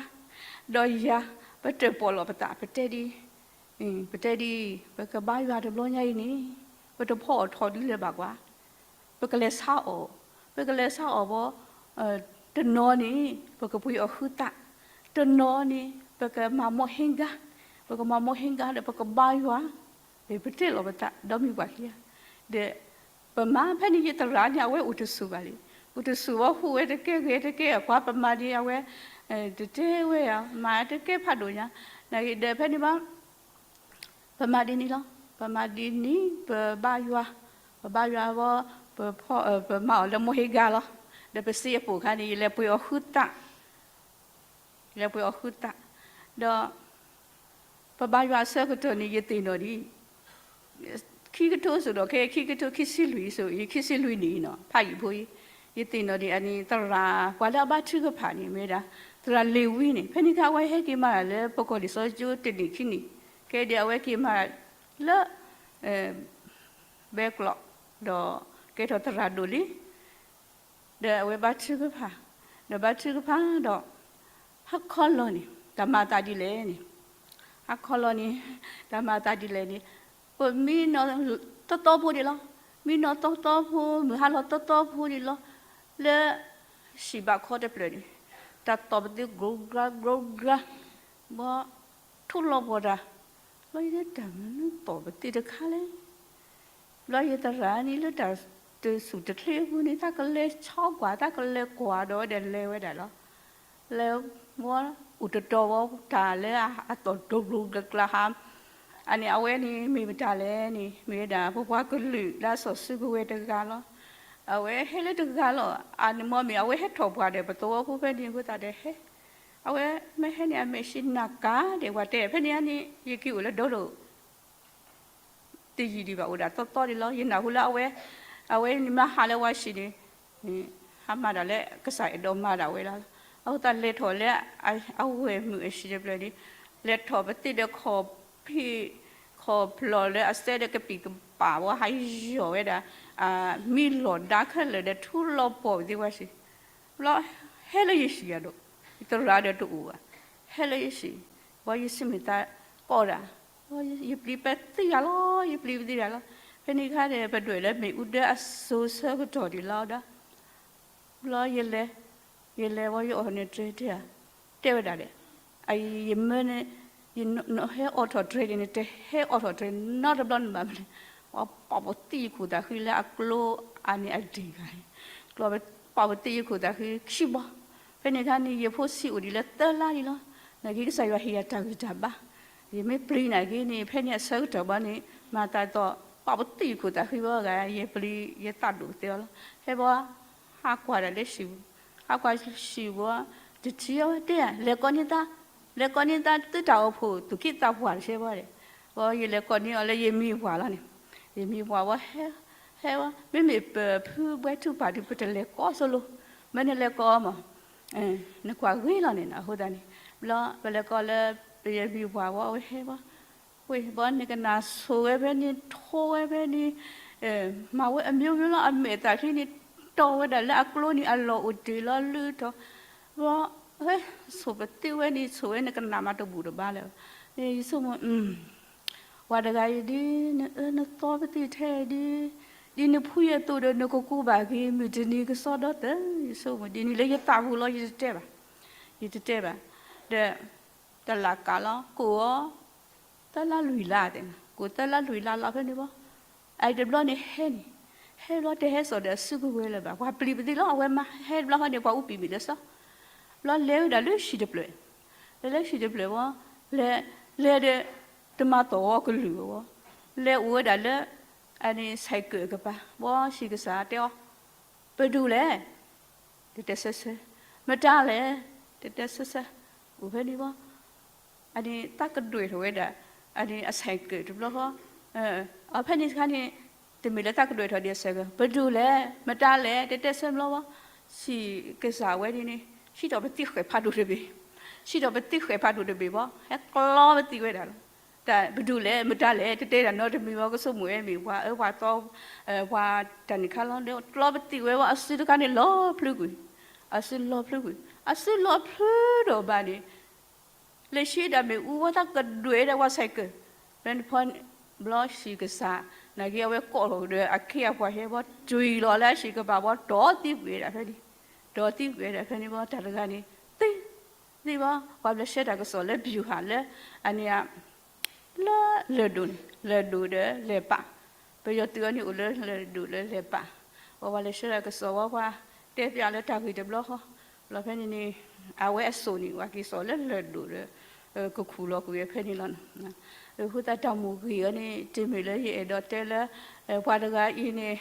ဒီးယၤ ပတၢၣ်ပီၣ်လီၤပသး ပတဲဒ်, ပတဲဒ်အံၤ ပကဘါယွၤတဘျီညါအံၤန့ၣ် ပတဖီအီၤထီၣ်ဒုလၢၤဘၣ်ကွၢ် ပကလဲၤဆါအီၤ, ပကလဲၤဆါအီၤဘီ, တနီၤန့ၣ် ပကပှ့ၤအီၤဟုသး, တနီၤန့ၣ် ပကမၤမိၢ်ဟ့ၣ်ဂၤ, ပကမၤမိၢ်ဟ့ၣ်ဂၤဒီးပကဘါယွၤ, ပတဲလီၤပသး ဒီးမံပှၤခံဂၤ, ဒီး ပမၤဖဲန့ၣ် ယသရၣ်န့ၣ် အဝဲအိၣ်တဆူၣ်ဘၣ်လံ, အိၣ်တဆူၣ်ဘီ ဟူးဝဲတကဲဂဲၤတကဲအကွၢ် ပမၤဒ်အဝဲ တတဲဝဲဧါ မၤတကဲဖးဒိၣ်ညါ, နဂ့ၤဒီးဖဲန့ၣ်ဘၣ် ပမၤဒ်န့ၣ်လီၤ. ပမၤဒ်န့ၣ် ပဘါယွၤ, ပဘါယွၤဘီ, ပဖီ, ပမၤအီၤလၢမိၢ်ဟ့ၣ်ဂၤလီၤ. ဒီးပစ့အပိာ်ခါန့ၣ် ယလဲၤပှ့ၤအီၤဟုသး, လဲၤပှ့ၤအီၤဟုသး, ဒီး ပဘါယွၤအဆၢကတီၢ်န့ၣ် ယသ့ၣ်နီၣ်ဒ် ခံကထိစိၤဒီး ခဲခံကထိခံဆံလွံၢ်အံၤစိၤ ယခံဆံလွံၢ်နံၣ်အံၤနီၤ ဖးယံာ်ဖိအံၤ, ယသ့ၣ်နီၣ်ဒ်အန့ၣ် သရၣ် ပှၤလၢအဘါထုကဖၣ်န့ၣ် မ့ၢ်ဝဲဒၣ် သရၣ်လ့ၤဝံန့ၣ် ဖဲန့ၣ်အခါ အဝဲဟဲက့ၤမၤတၢ်လၢပကီၢ်လံာ်စီဆှံကၠိတနံၣ်ခံနံၣ်, ကဲဒီးအဝဲက့ၤမၤတၢ်လၢ ဘဲကျိး ဒီးကဲထီၣ်သရၣ်ဒိၣ်လံ ဒီးအဝဲဘါထုကဖၣ်, ဒီးဘါထုကဖၣ်ဒီး ဟါခီလီၤန့ၣ် တၢ်မၤအသးဒ်လဲၣ်န့ၣ်, ဟါခီလီၤန့ၣ် တၢ်မၤအသးဒ်လဲၣ်န့ၣ်, ပမံနီၤသီသီဖိဒံးလီၤ. မံနီၤသီသီဖိ မုၢ်ဟါလီၤသီသီဖိဒံးလီၤ. လၢ ဟံၣ်ဘးခီတဖျၢၣ်န့ၣ် တၢ်သီၣ်ပသ့ၣ် ကြိကြါ ကြိကြါ ဘီ ထိၣ်လီၤပှီၢ်တၢ်, လီၤယတဲတၢ်မနုၤသီၣ်ပသ့ၣ်တခါလဲၣ်. ဘျီယသရၣ်န့ၣ်လၢတၢ်တဆူၣ်တချ့အပူၤန့ၣ် တၢ်ကလဲၤဆီကွၢ် တၢ်ကလဲၤကွၢ်ဒီးဝဲဒီးလဲၤဝဲဒၣ်လီၤ. လၢဝဲအိၣ်တတီၤဝဲတၢ်လၢအသီၣ်ဒိၣ်ဘျိကျါဟါ, အန့ၣ်အဝဲန့ၣ်မ့ၢ်မတၤလဲၣ်န့ၣ် မ့ၢ်ဝဲဒၣ်ပပှၤကလုာ်လၢအစီၤစုကဝဲၤတဂၤလီၤ. အဝဲဟဲလၢတဂၤလီၤ. အန့ၣ်မ့ၢ်မ့ၢ်အဝဲဟဲထီၣ်ပှၢ်ဒီးပသဝီဖိဖဲန့ၣ်အဃိသတးဒီးဟဲ, အဝဲမ့ၢ်ဟဲန့ၣ် အမဲာ်ဆှံနးကါဒီးပှၤတဲ ဖဲန့ၣ်န့ၣ် ယက့ၤအိၣ်လၢဒီလိာ် တယံာ်ဒံးဘၣ် အိၣ်ဒၣ်သီသီဒံးလီၤ. ယနၢ်ဟူလၢအဝဲ, အဝဲန့ၣ်မ့ၢ်ဟးလၢဝါဆံးန့ၣ်, ဟးမၤတၢ်လၢကစၢ်အဲၣ်ဒိးမၤဒၣ်ဝဲလီၤ. အဃိသတးလဲၤထီၣ်လၢအဝဲၢ်မုၢ်အဆံးတဖျၢၣ်န့ၣ်, လဲၤထီၣ်ပသ့ၣ်ဒီးခီၣ်ဖံး, ခီၣ်ဖျီၣ်လၢအစဲဒီးကပံာ်ကပၤဝဲ ဟးယီၢ်ဝဲဒၣ်, မံလီၤဒါခဲလၢာ်ဒီးထူလီၤပှီၢ်ပသ့ၣ်ဝဲဆံး ဘျီဟဲလၢယဆံးအဒိၣ်, ယသရၣ်ဒီးတအိၣ်ဘၣ်, ဟဲလၢယဆံး, ဘီယစံးမ့ၢ်သးကိးဒၣ်, ယပျံၤပသံဂၤလီၤ, ယပျံၤပသံဂၤလီၤ. ဖဲန့ၣ်ခါဒီး ပဒွဲၣ်လၢမ့ၣ်အူဒၢအစိၤဆၢကတီၢ်ဒံးလီၤဒီး, ဘျီယလဲၤ, ယလဲၤဝဲယအိၣ်န့ၣ်တြဲၤတဲ, တဲဝဲဒၣ်ဒီး, ယမၢန့ၣ်, ယနဟဲအိးထီၣ်တြဲၤန့ၣ် နတဟဲအိးထီၣ်တြဲၤနီတဘျီန့ၣ်ဘၣ်မနုၤလဲၣ်, ပာ်ပသံယခိၣ်သးဃံလၢအကျိအါန့ၢ်အဒံၣ်ဂၤ, ပာ်ပသံယခိၣ်သးဃံခံဘီ, ဖဲန့ၣ်ခါန့ၣ် ယဖိဆံးအိၣ်ဒံးလၢသၢလါလံလီၤ. နာ်က့ကစၢ်ယွၤဟ့ၣ်ယၤတၢ်ဂံၢ်တၢ်ဘါ, ယမ့ၢ်ပျံၤနာ်က့န့ၣ် ဖဲန့ၣ်အဆၢကတီၢ်ဘီန့ၣ် မၤသးသိး ပာ်ပသံယခိၣ်သးဃံဘီဂၤ ယပျံၤယသးဒိၣ်သ့အီၤလီၤ. ဟဲဘီ, ဟးကွၢ်ဒၣ်လၢဟံၣ်ပူၤ, ဟးကွၢ်ဟံၣ်ပူၤ, တထံၣ်အီၤဝဲတဲ, လဲၤကိးန့ၢ်သး, လဲၤကိးန့ၢ်သးသုတၢ်အိၣ်ဖှိၣ်သူၣ်က့သးပှၢ်တဆဲဘီဒီး, ဘီယလဲၤကိးန့ၢ်အီၤလၢယမံၤပှၢ်လီၤန့ၣ်, ယမံၤပှၢ်ဝဲ ဟဲ, ဟဲဝဲ, မ့မ့ၢ်ပဖုဘှဲထူပာ်ဒုး ပတလဲၤကိးဆိလိၤ, မ့ၢ်နလဲၤကိးအီၤမး, နကွၢ်ဂ့ၤလီၤန့ၣ် အဃိသတးန့ၣ်, ဘျီပလဲၤကိးလၢ ပယမံၤပှၢ်ဝဲ အဝဲဟဲဝဲ, ဝ့ၢ်ဘီနကနၣ်ဆိၣ်ဝဲဖဲန့ၣ် ထိဝဲဖဲန့ၣ်, မၤဝဲအမျိုးမျိုးလီၤ အမဲာ်သးချံန့ၣ် တီၢ်ဝဲဒၣ်လၢအကျိန့ၣ် အလီၢ်အိၣ်တ့ၢ်လီၤလုၢ်ထီၣ်, ဘီ, ဆိၣ်ပသံဝဲန့ၣ် ဆိၣ်ဝဲနကနၣ်မးတဘူၣ်တဘါလၢၤ, ယဆိကမိၣ် ပှၤတဂၤအံၤဒ် နအၢနသီပသံထဲဒ်, ဒ်နဖှံအသိးဒီးနကကူးဘၣ်က့ၤ မုၢ်တနံၤကစီဒီသၢ, ယဆိကမိၣ်ဒ်န့ၣ်လၢယသးပူၤလီၤ ယတတဲဘၣ်, ယတတဲဘၣ်, ဒီး တလၢ်ကးလီၤ ကိးအီၤ, သၢလါလွံၢ်လါသ့ၣ်, ကိးသၢလါလွံၢ်လါလီၤဖဲန့ၣ်ဘီ, အအံၤတဘျီန့ၣ်ဟဲန့ၣ်, ဟဲဘျီတဟဲစိာ်ဒီးအစုကဝဲၤလၢၤဘၣ် ပှၤပျံၤပသံလီၤ အဝဲမၤဟဲတဘျီဃီန့ၣ် ပှၤအူပံာ်မ့ၢ်လၢစီ ဘျီလဲၤဝဲဒၣ်လၢဟံၣ်တဖျၢၣ်, လဲၤလၢဟံၣ်တဖျၢၣ်ဝဲ, လဲၤ, လဲၤဒီး, တမၤသီၣ်ဝဲကလုၢ်ဝဲ, လဲၤအိၣ်ဝဲဒၣ်လၢ, အန့ၣ် ဆိုင်ကယ် ကပၤ, ဘီဟံၣ်ကစၢ်တဲအီၤ, ပဒူၣ်လဲၣ်, တတဲဆၢဆၢ, မတၤလဲၣ်, တတဲဆၢဆၢ, အိၣ်ဖဲန့ၣ်ဘီ အန့ၣ်သးကဒွဲၣ်ထီၣ်ဝဲဒၣ်, အန့ၣ်အဆိုင်ကယ် တဘျီဃီ, အဖဲန့ၣ်တခါန့ၣ်, တမ့ၢ်လၢသးကဒွဲၣ်ထီၣ်ဒံးအဆိုင်ကယ်, ပဒူၣ်လဲၣ်, မတၤလဲၣ်, တတဲဆၢဘျီဘီ, ဟံၣ်ကစၢ်ဝဲဒ်န့ၣ်, ဟံးထီၣ်ပသံဃဲၤဖးဒိၣ်တဘ့ၣ်, ဟံးထီၣ်ပသံဃဲၤဖးဒိၣ်တဘ့ၣ်ဘီ, ဟဲကျီပသံဝဲဒၣ်လီၤ. တၢ်ပဒူၣ်လဲၣ် မတၤလဲၣ် တတဲဒၣ်နီတမံၤဘီ ကဆိကမိၣ်ဝဲမ့ၢ်ပှၤအၢပှၤသီ, ပှၤတၢ်န့ၣ်ခါလီၤ ဒီးကျီပသံဝဲဘီ အစုတခါန့ၣ်လီၤဖျုကွံာ်, အစုလီၤဖျုကွံာ်, အစုလီၤဖျုဒီးဘၣ်န့ၣ် လဲၤဆှၢဒၣ်မ့ၣ်အူဝဲသးကဒွဲၣ်ဒၣ်ပှၤဆိုင်ကယ်, ဖဲန့ၣ်ဖီ, ဘျီဟံၣ်ကစၢ်, နာ်က့အဝဲကိးထီၣ်ဒီးအခ့အပှၤဟဲဘီ တွံၢ်လီၤလၢအဟံၣ်ကပၤဘီ တီၤသံကွံာ်ဝဲဒၣ်ဖဲန့ၣ်, တီၤသံကွံာ်ဝဲဒၣ်ဖဲန့ၣ်ဘီ တၢ်တဂၤန့ၣ်, သံ, သံဘီ ပှၤဘျၢဆှၢတၢ်ကစီၣ်လၢ ဗျူဟာ လၢ, အန့ၣ် လၢလၢၢ်ဒိၣ်န့ၣ် လၢၢ်ဒိၣ်ဒီးလဲၤပာ်, ပယီၤသုးအီၤန့ၣ်အိၣ်လၢလၢၢ်ဒိၣ်လၢလဲၤပာ်, ပှၤပှၤလဲၤဆှၢတၢ်ကစီၣ်ဝဲပှၤ, တဲပျးလၢတၢ်ဂ့ၢ်တဘျီဃီ, ဘျီဖဲန့ၣ်န့ၣ်, အဝဲအစိၣ်န့ၣ် ပှၤက့ၤစိာ်လၢလၢၢ်ဒိၣ်ဒီး, ကခူၣ်လီၤကွံာ်ဝဲဖဲန့ၣ်လီၤ. အဃိသတးတၢ်မိၣ်ဂ့ၤအီၤန့ၣ် တမ့ၢ်လၢယအဲၣ်ဒိးတဲလၢ, ပှၤတဂၤအံၤန့ၣ်,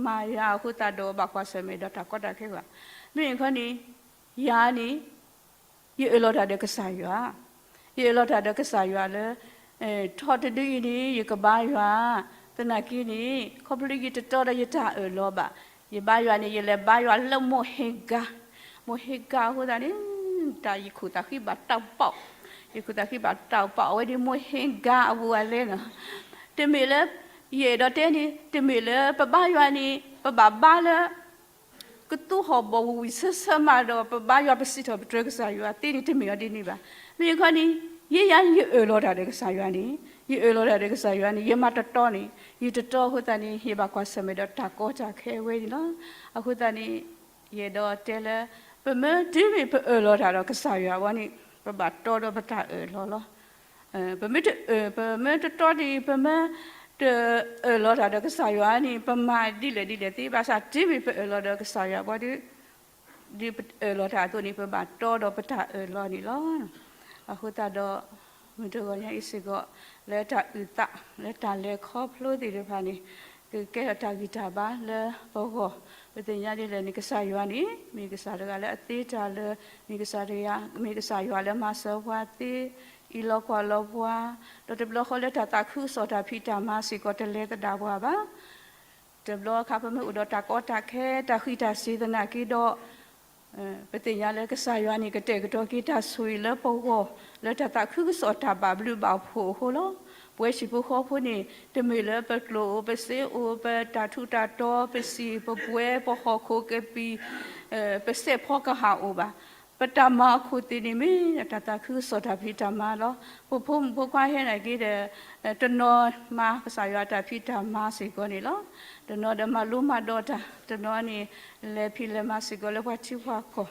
မၤယၤအဃိသတးဒီးဘၣ်ကွၢ်ဆၢၣ်မဲာ်ဒီးတၢ်ကီတၢ်ခဲဘၣ်, မ့ၢ်ခီန့ၣ်, ယၤန့ၣ် ယအၢၣ်လီၤတၢ်ဒီးကစၢ်ယွၤ, ယအၢၣ်လီၤတၢ်ဒီးကစၢ်ယွၤလၢ, ထီၣ်တဒုအံၤန့ၣ် ယကဘါယွၤ, သနာ်က့န့ၣ် ခီဖျိယတတီဒီးယတၢ်အၢၣ်လီၤဘၣ်, ယဘါယွၤန့ၣ် ယလဲၤဘါယွၤလၢမိၢ်ဟ့ၣ်ဂၤ, မိၢ်ဟ့ၣ်ဂၤအဃိသတးန့ၣ်, တၢ်ယခိၣ်သးဃံဘၣ်တၢ်ပီး, ယခိၣ်သးဃံဘၣ်တၢ်ပီး အဝဲဒ်မိၢ်ဟ့ၣ်ဂၤအပူၤအလဲၣ်နီၤ, တမ့ၢ်လၢ, ယအဲၣ်ဒိးတဲန့ၣ် တမ့ၢ်လၢပဘါယွၤန့ၣ် ပဘၣ်ဘါလၢ ကသူဟီၣ်ဘီၣ်ဝံၤဝံၤဆၢဆၢမးဒီး ပဘါယွၤပစံးထီၣ်ပတြၢၤကစၢ်ယွၤသ့န့ၣ် တမ့ၢ်အီၤဒ်န့ၣ်ဘၣ်. မ့ၢ်ခီန့ၣ်, ယဲယၤယအၢၣ်လီၤတၢ်ဒီးကစၢ်ယွၤန့ၣ်, ယအၢၣ်လီၤတၢ်ဒီးကစၢ်ယွၤန့ၣ် ယမၤတတီန့ၣ်, ယတတီအဃိသတးန့ၣ် ယဘၣ်ကွၢ်ဆၢၣ်မဲာ်ဒီးတၢ်ကီတၢ်ခဲဝဲန့ၣ်လီၤ. အဃိသတးန့ၣ်, ယအဲၣ်ဒိးတဲလၢ, ပမ့ၢ်တုၤမ့ၢ်ပအၢၣ်လီၤတၢ်ဒီးကစၢ်ယွၤအဂီၢ်န့ၣ်, ပဘၣ်တီဒီးပတၢ်အၢၣ်လီၤလီၤ. ပမ့ၢ်တအၢၣ်, ပမ့ၢ်တတီဒံး ပမ့ၢ်တအၢၣ်လီၤတၢ်ဒီးကစၢ်ယွၤန့ၣ် ပမၤဒ်လဲၣ်ဒ်လဲၣ်သ့ ဘၣ်ဆၣ်တုၤမ့ၢ်ပအၢၣ်လီၤဒီးကစၢ်ယွၤအဂီၢ်ဒီး ဒ်ပအၢၣ်လီၤတၢ်အသိးန့ၣ် ပဘၣ်တီဒီးပတၢ်အၢၣ်လီၤန့ၣ်လီၤ. အဃိသတးဒီး မုၢ်တဂီၤညါအံၤစ့ၢ်ကီး လၢတၢ်အုၣ်သး လၢတၢ်လဲၤခီဖျိသ့ၣ်တဖၣ်န့ၣ် ကကဲထီၣ်တၢ်ဂံၢ်တၢ်ဘါလၢပဂီၢ်, ပသ့ၣ်ညါဒ်လဲၣ်န့ၣ် ကစၢ်ယွၤန့ၣ် မ့ၢ်ကစၢ်တဂၤလၢအသ့တၢ်လၢ မ့ၢ်ကစၢ်တဂၤ မ့ၢ်ကစၢ်ယွၤလၢမၤစၢၤပှၤသ့ အံးလီၤကွၢ်လီၤပှၤ, ဒီးတဘျီဃီလၢတၢ်သးခုကစီၣ်တၢ်ဖံးတၢ်မၤစ့ၢ်ကီးတလဲၤသဒၣ်ပှၤဘၣ်. တဘျီအခါ ပမ့ၢ်အိၣ်ဒီးတၢ်ကီတၢ်ခဲ တၢ်ဃံးတၢ်စ့ၤသနာ်က့ဒီး ပသ့ၣ်ညါလၢကစၢ်ယွၤန့ၣ် ကတဲာ်ကတီၤက့ၤတၢ်ဆိၣ်ဂ့ၤလၢပဂီၢ် လၢတၢ်သးခုကစီၣ်တၢ်ဘၣ်ဘျုးဘၣ်ဖှိၣ်အဃိလီၤ. ပဝဲဟံၣ်ဖိဃီဖိန့ၣ် တမ့ၢ်လၢပကျိၣ်အိၣ် ပစ့အိၣ် ပတၢ်ထူးတၢ်တီၤ ပစံာ်ပပွဲ ပဟီၣ်ခိၣ်ကပံာ် ပစဲးဖီကဟၣ်အိၣ်ဘၣ်. ပတၢ်မၤအခိၣ်သ့ၣ်န့ၣ်မ့ၢ် တၢ်သးခုကစီၣ်တၢ်ဖံးတၢ်မၤလီၤ. ပဖိမုၣ်ဖိခွါဟဲနာ်က့ဒီး တနီၤမၤကစၢ်ယွၤတၢ်ဖံးတၢ်မၤစ့ၢ်ကီးန့ၣ်လီၤ. တနီၤဒီးမၤလိမၤဒိးတၢ်, တနီၤန့ၣ် လဲၤဖံးလဲၤမၤစ့ၢ်ကီးလၢပှၤထံပှၤကီၢ်.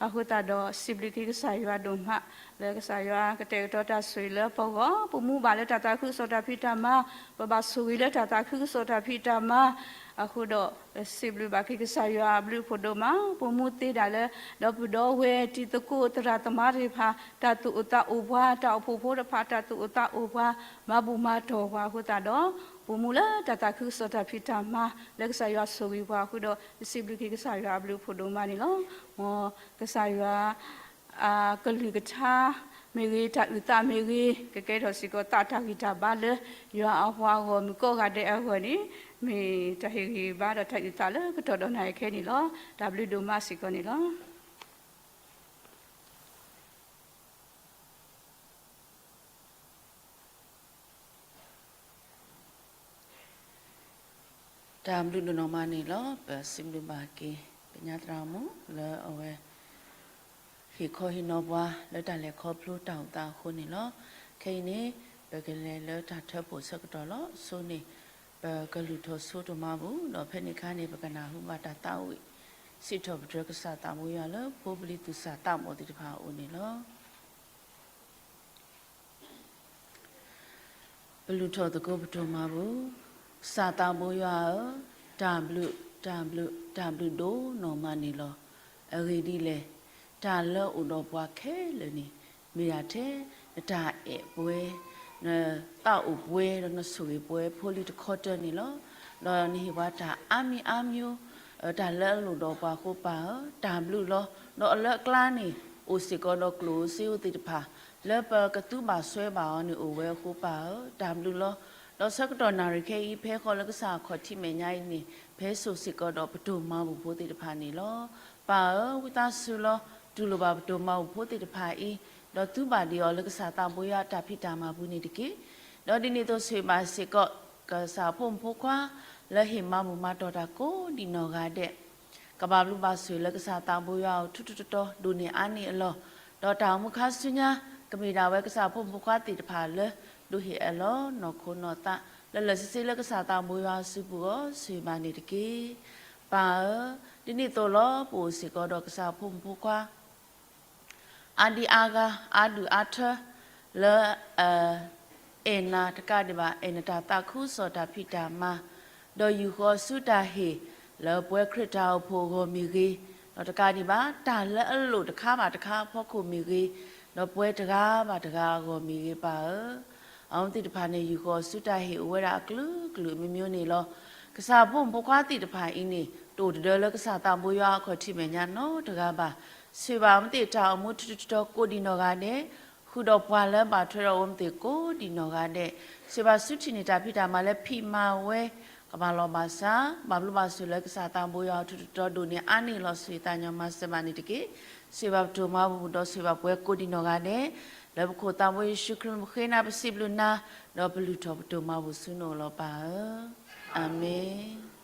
အဃိသတးဒီး စံးဘျုးက့ၤကစၢ်ယွၤဒိၣ်မး လၢကစၢ်ယွၤကတဲာ်ကတီၤတၢ်ဆိၣ်ဂ့ၤလၢပဂီၢ်, ပမူဘၣ်လၢတၢ်သးခုကစီၣ်တၢ်ဖံးတၢ်မၤ, ပဘၣ်ဆိၣ်ဂ့ၤလၢတၢ်သးခုကစီၣ်တၢ်ဖံးတၢ်မၤ, အဃိဒီး စံးဘျုးဘၣ်က့ၤကစၢ်ယွၤအဘျုးအဖှိၣ်ဒိၣ်မး, ပမူသ့ဒၣ်လၢ ဒီပုၢ်ဒီဝဲၢ်တံၤသကိးသရၣ်သမါသ့ၣ်တဖၣ် တၢ်သူၣ်အိၣ်သးအိၣ်ပှၤ, တၢ်အိၣ်ဖှိၣ်ဖိတဖၣ် တၢ်သူၣ်အိၣ်သးအိၣ်ပှၤ, မၤဘူၣ်မၤတီၢ်ပှၤအဃိသတးဒီး ပမူလၢတၢ်သးခုကစီၣ်တၢ်ဖံးတၢ်မၤ လၢကစၢ်ယွၤဆိၣ်ဂ့ၤပှၤအဃိဒီး ပစံးဘျုးက့ၤကစၢ်ယွၤအဘျုးအဖှိၣ်ဒိၣ်မးန့ၣ်လီၤ. မ်ကစၢ်ယွၤ အကလုၢ်ကထါမ့ၢ်ဂ့ၤ, တၢ်အုၣ်သးမ့ၢ်ဂ့ၤ, ကကဲထီၣ်စ့ၢ်ကီးသးတၢ်ဂံၢ်တၢ်ဘါလၢ ယွၤအပှၤဂီၢ်မုၢ်ကိးဂၤဒဲးအဂီၢ်န့ၣ် မ့ၢ်တၢ်ဟ့ၣ်ဂံၢ်ဟ့ၣ်ဘါဒီးတၢ်အုၣ်သးလၢကတီၢ်ဒီးနၤခဲအံၤန့ၣ်လီၤ. တၢ်ဘျုးဒိၣ်မးစ့ၢ်ကီးန့ၣ်လီၤ. တၢ်ဘျုးဒိၣ်နီၢ်မးန့ၣ်လီၤ. ပစံးဘျုးဘၣ်က့ၤ ကညီသရၣ်မုၣ် လၢအဝဲ ဟ့ၣ်ခီဟ့ၣ်နီၤပှၤ လၢတၢ်လဲၤခီဖျိတၢ်အိၣ်သးအဃိန့ၣ်လီၤ. ခဲအံၤန့ၣ် ပကလဲၤလၢတၢ်ထၢဖှိၣ်ဆၢကတီၢ်လီၤ. အဆိန့ၣ် ပကလုၢ်ထီၣ်ဆိတၢ်မၤဘူၣ်, ဒီးဖဲန့ၣ်အခါန့ၣ် ပကနၢ်ဟူဘၣ်တၢ်သးဝံၣ် စံးထီၣ်ပတြၢၤကစၢ်သးဘိယွၤလၢ ဖိပလံၤသူၣ်စၢ်သးဘီၣ်သ့ၣ်တဖၣ်အအိၣ်န့ၣ်လီၤ. ပလုၢ်ထီၣ်သကိးပတၢ်မၤဘူၣ်. ကစၢ်သးဘိယွၤဧၢ, တၢ်ဘျုး, တၢ်ဘျုး, တၢ်ဘျုးဒိၣ်နီၢ်မးန့ၣ်လီၤ. အဂ့ၢ်ဒ်လဲၣ်, တၢ်လၢအအိၣ်ဒီးပှၤခဲလၢာ်န့ၣ် မ့ၢ်ဒၣ်ထဲ နတၢ်အဲၣ်ပှဲၤ, နသးအိၣ်ပှဲၤ ဒီးနဆိၣ်ဂ့ၤပှဲၤ ဖိလံၤတခီတၢၢ်န့ၣ်လီၤ. ဒီးနဟ့ၣ်ပှၤတၢ်အါမံၤအါမံၤ တၢ်လၢအလိၣ်ဒီးပှၤအဃိပၢ်ဧၢ, တၢ်ဘျုးလီၤ. ဒီးအလၢအကျါန့ၣ် အိၣ်စ့ၢ်ကီးဒီးကျိၣ်ဧိၤစ့ဧိၤသ့ၣ်တဖၣ် လၢပကသူဘၣ်စွဲဘၣ်အီၤန့ၣ်အိၣ်ဝဲအဃိပၢ်ဧၢ, တၢ်ဘျုးလီၤ. ဒီးဆၢကတီၢ်နၣ်ရံၣ်ခဲအံၤ ဖဲဃီလၢကစၢ်အခီၣ်ထံးမဲာ်ညါအံၤန့ၣ် ဖဲစိာ်စ့ၢ်ကီးဒီးပတၢ်မၤဘူၣ်ဖိသ့ၣ်တဖၣ်န့ၣ်လီၤ. ပၢ်ဧၢ, ဝံသးစူၤလီၤ. တူၢ်လိာ်ဘၣ်ပတၢ်မၤဘူၣ်ဖိသ့ၣ်တဖၣ်အံၤ, ဒီးသူဘၣ်ဒံးအီၤလၢကစၢ်သးဘိယွၤအတၢ်ဖံးတၢ်မၤပူၤန့ၣ်တက့ၢ်. ဒီးဒ်န့ၣ်အသိးဆိၣ်ဂ့ၤဘၣ်စ့ၢ်ကီး ကစၢ်ဖိမုၣ်ဖိခွါ လၢဟ့ၣ်မၤဘူၣ်မၤတီၢ်တၢ်ကိးဒံးနီၢ်ဂၤဒဲး ကဘၣ်ဘျုးဘၣ်ဆိၣ်ဂ့ၤလၢကစၢ်သးဘိယွၤအအိၣ်ထူထူတီတီ ဒိၣ်န့ၢ်အါန့ၢ်အလီၢ်, ဒီးတၢ်အိၣ်မူခါဆူညါ ကမ့ၢ်ဒၣ်ဝဲကစၢ်ဖိမုၣ်ဖိခွါသ့ၣ်တဖၣ်လၢ ဒိးဟ့ၣ်အၢၣ်လီၤနီၢ်ခိနီၢ်သး လၢလၢာ်ဆ့ဆ့လၢကစၢ်သးဘိယွၤအစုပူၤအဂီၢ် ဆိၣ်ဂ့ၤဘၣ်န့ၣ်တက့ၢ်. ပၢ်ဧၢ, ဒ်န့ၣ်အသိးလီၤ ပအိၣ်စ့ၢ်ကီးဒီးကစၢ်ဖိမုၣ်ဖိခွါ အါဒံအါဂၤ အါဒုၣ်အါထၢ လၢ အဲၣ်နၤတကးဒံးဘၣ် အဲၣ်နတၢ်သးခုကစီၣ်တၢ်ဖံးတၢ်မၤ, ဒီးယူၢ်ဃီၤဆူတၢ်ဟ့ၣ် လၢပှၤခရံာ်တၢ်အိၣ်ဖှိၣ်အဂီၢ်မ့ၢ်ဂ့ၤ, ဒီးတကးဒံးဘၣ် တၢ်လၢအလိၣ်တခါဘၣ်တခါအဖီခိၣ်မ့ၢ်ဂ့ၤ, ဒီးပှၤတဂၤဘၣ်တဂၤအဂီၢ်မ့ၢ်ဂ့ၤပၢ်ဧၢ, အဝဲသ့ၣ်တဖၣ်န့ၣ် ယူၢ်ဃီၤဆူတၢ်ဟ့ၣ်အိၣ်ဝဲဒၣ်အကလုာ်ကလုာ်အမျိုးမျိုးန့ၣ်လီၤ. ကစၢ်ဖိမုၣ်ဖိခွါသ့ၣ်တဖၣ်အံၤန့ၣ် တအိၣ်တဒၢလၢကစၢ်သးဘိယွၤအခီၣ်ထံးမဲာ်ညါနီတဂၤဘၣ်. ဆိၣ်ဂ့ၤဘၣ်အဝဲသ့ၣ်တၢ်အိၣ်မူထူထူတီတီကိးဒံးနီၢ်ဂၤဒဲး, ဃုာ်ဒီးပှၤလၢဘၣ်ထွဲဒီးအဝဲသ့ၣ်ကိးဒံးနီၢ်ဂၤဒဲး, ဆိၣ်ဂ့ၤဘၣ်ဆူထံၣ်န့ၢ်တၢ်ဖံးတၢ်မၤလၢဖံးမၤဝဲ, ကဘၣ်လီၢ်ဘၣ်စး, ဘၣ်ဘျုးဘၣ်ဆိၣ်လၢကစၢ်သးဘိယွၤထူထူတီတီဒိၣ်န့ၢ်အါန့ၢ်လီၤ ဆိၣ်ဂ့ၤသးညီမၤစၢၤဘၣ်န့ၣ်တက့ၢ်. ဆိၣ်ဂ့ၤဘၣ်ပတၢ်မၤဘူၣ်ဒီးဆိၣ်ဂ့ၤဘၣ်ပှၤကိးဒံးနီၢ်ဂၤဒဲး, လၢပခိၣ်သးဘိယ့ၣ်ၡူးခရံာ်မုၢ်ဃ့နၤပစံးဘျုးနၤ, ဒီးပလုၢ်ထီၣ်ပတၢ်မၤဘူၣ်ဆူနအိၣ်လီၤပၢ်ဧၢ, အၤမ့ၣ်.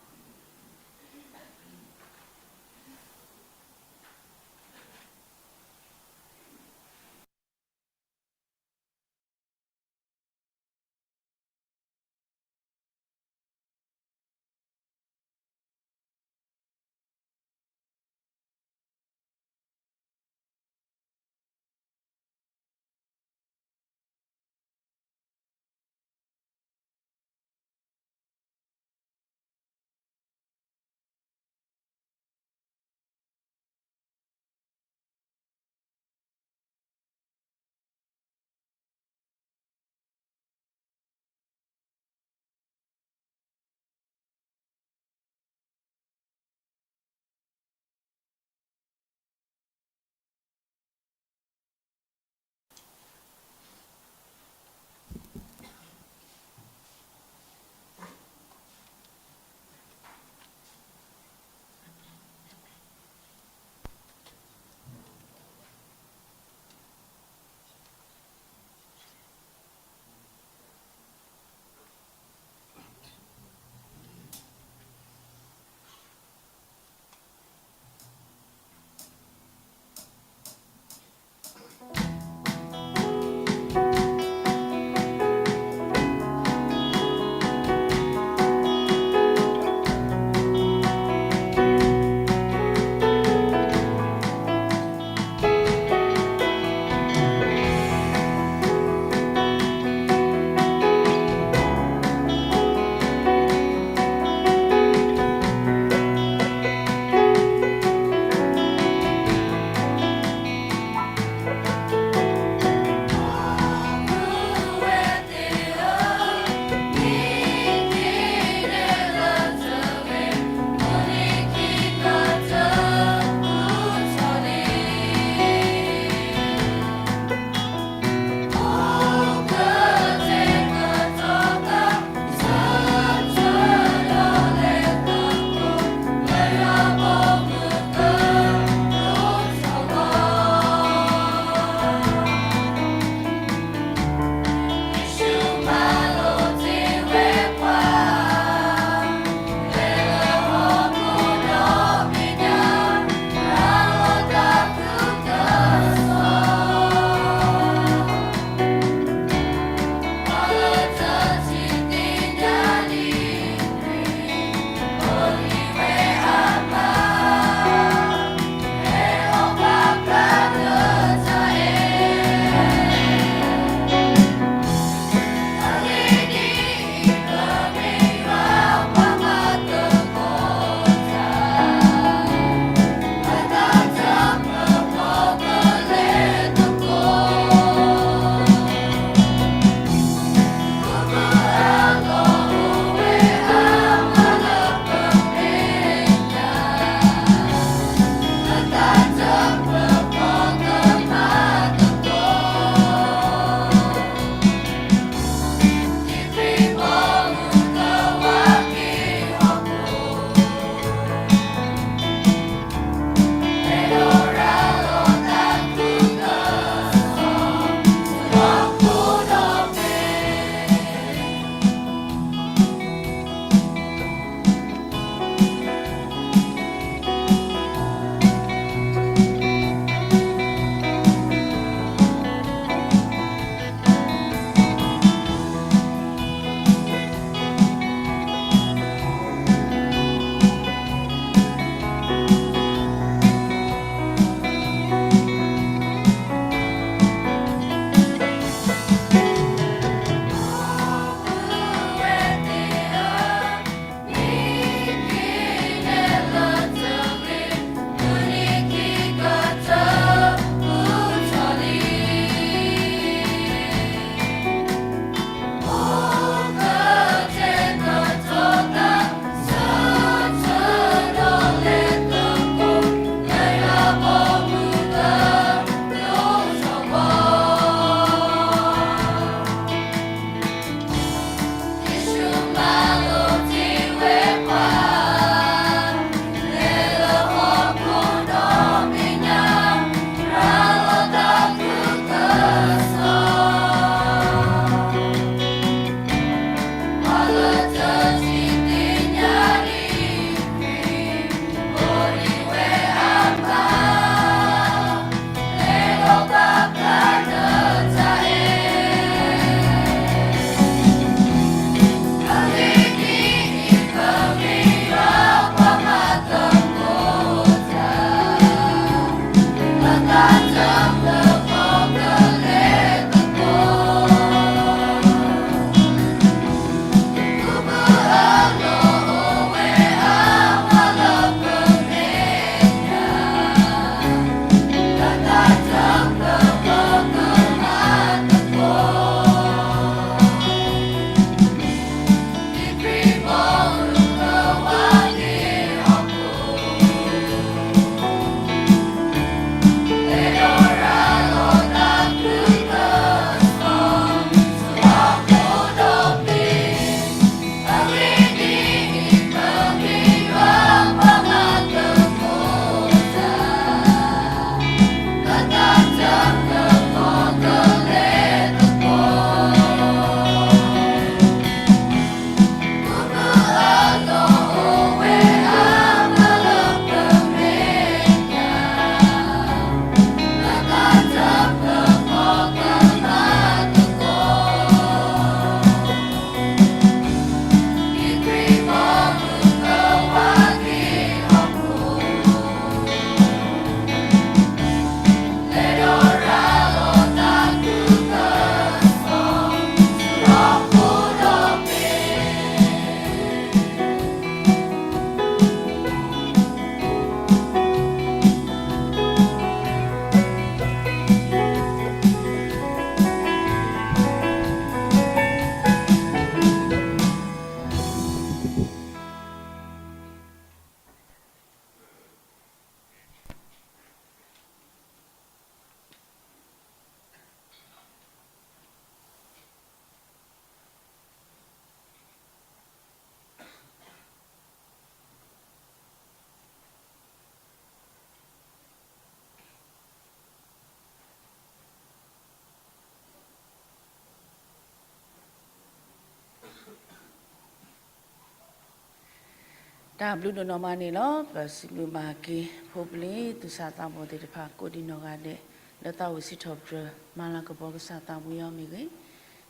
တၢ်ဘျုးဒိၣ်နီၢ်မးန့ၣ်လီၤ. ပစံးဘျုးဘၣ်က့ၤ ဖိပလံၤသူၣ်စၢ်သးဘီၣ်သ့ၣ်တဖၣ် ကိးဒံးနီၢ်ဂၤဒဲး လၢသးဝံၣ်စံးထီၣ်ပတြၢၤ မၤလၤကပီၤကစၢ်သးမူယီမ့ၢ်ဂ့ၤ, ဒီး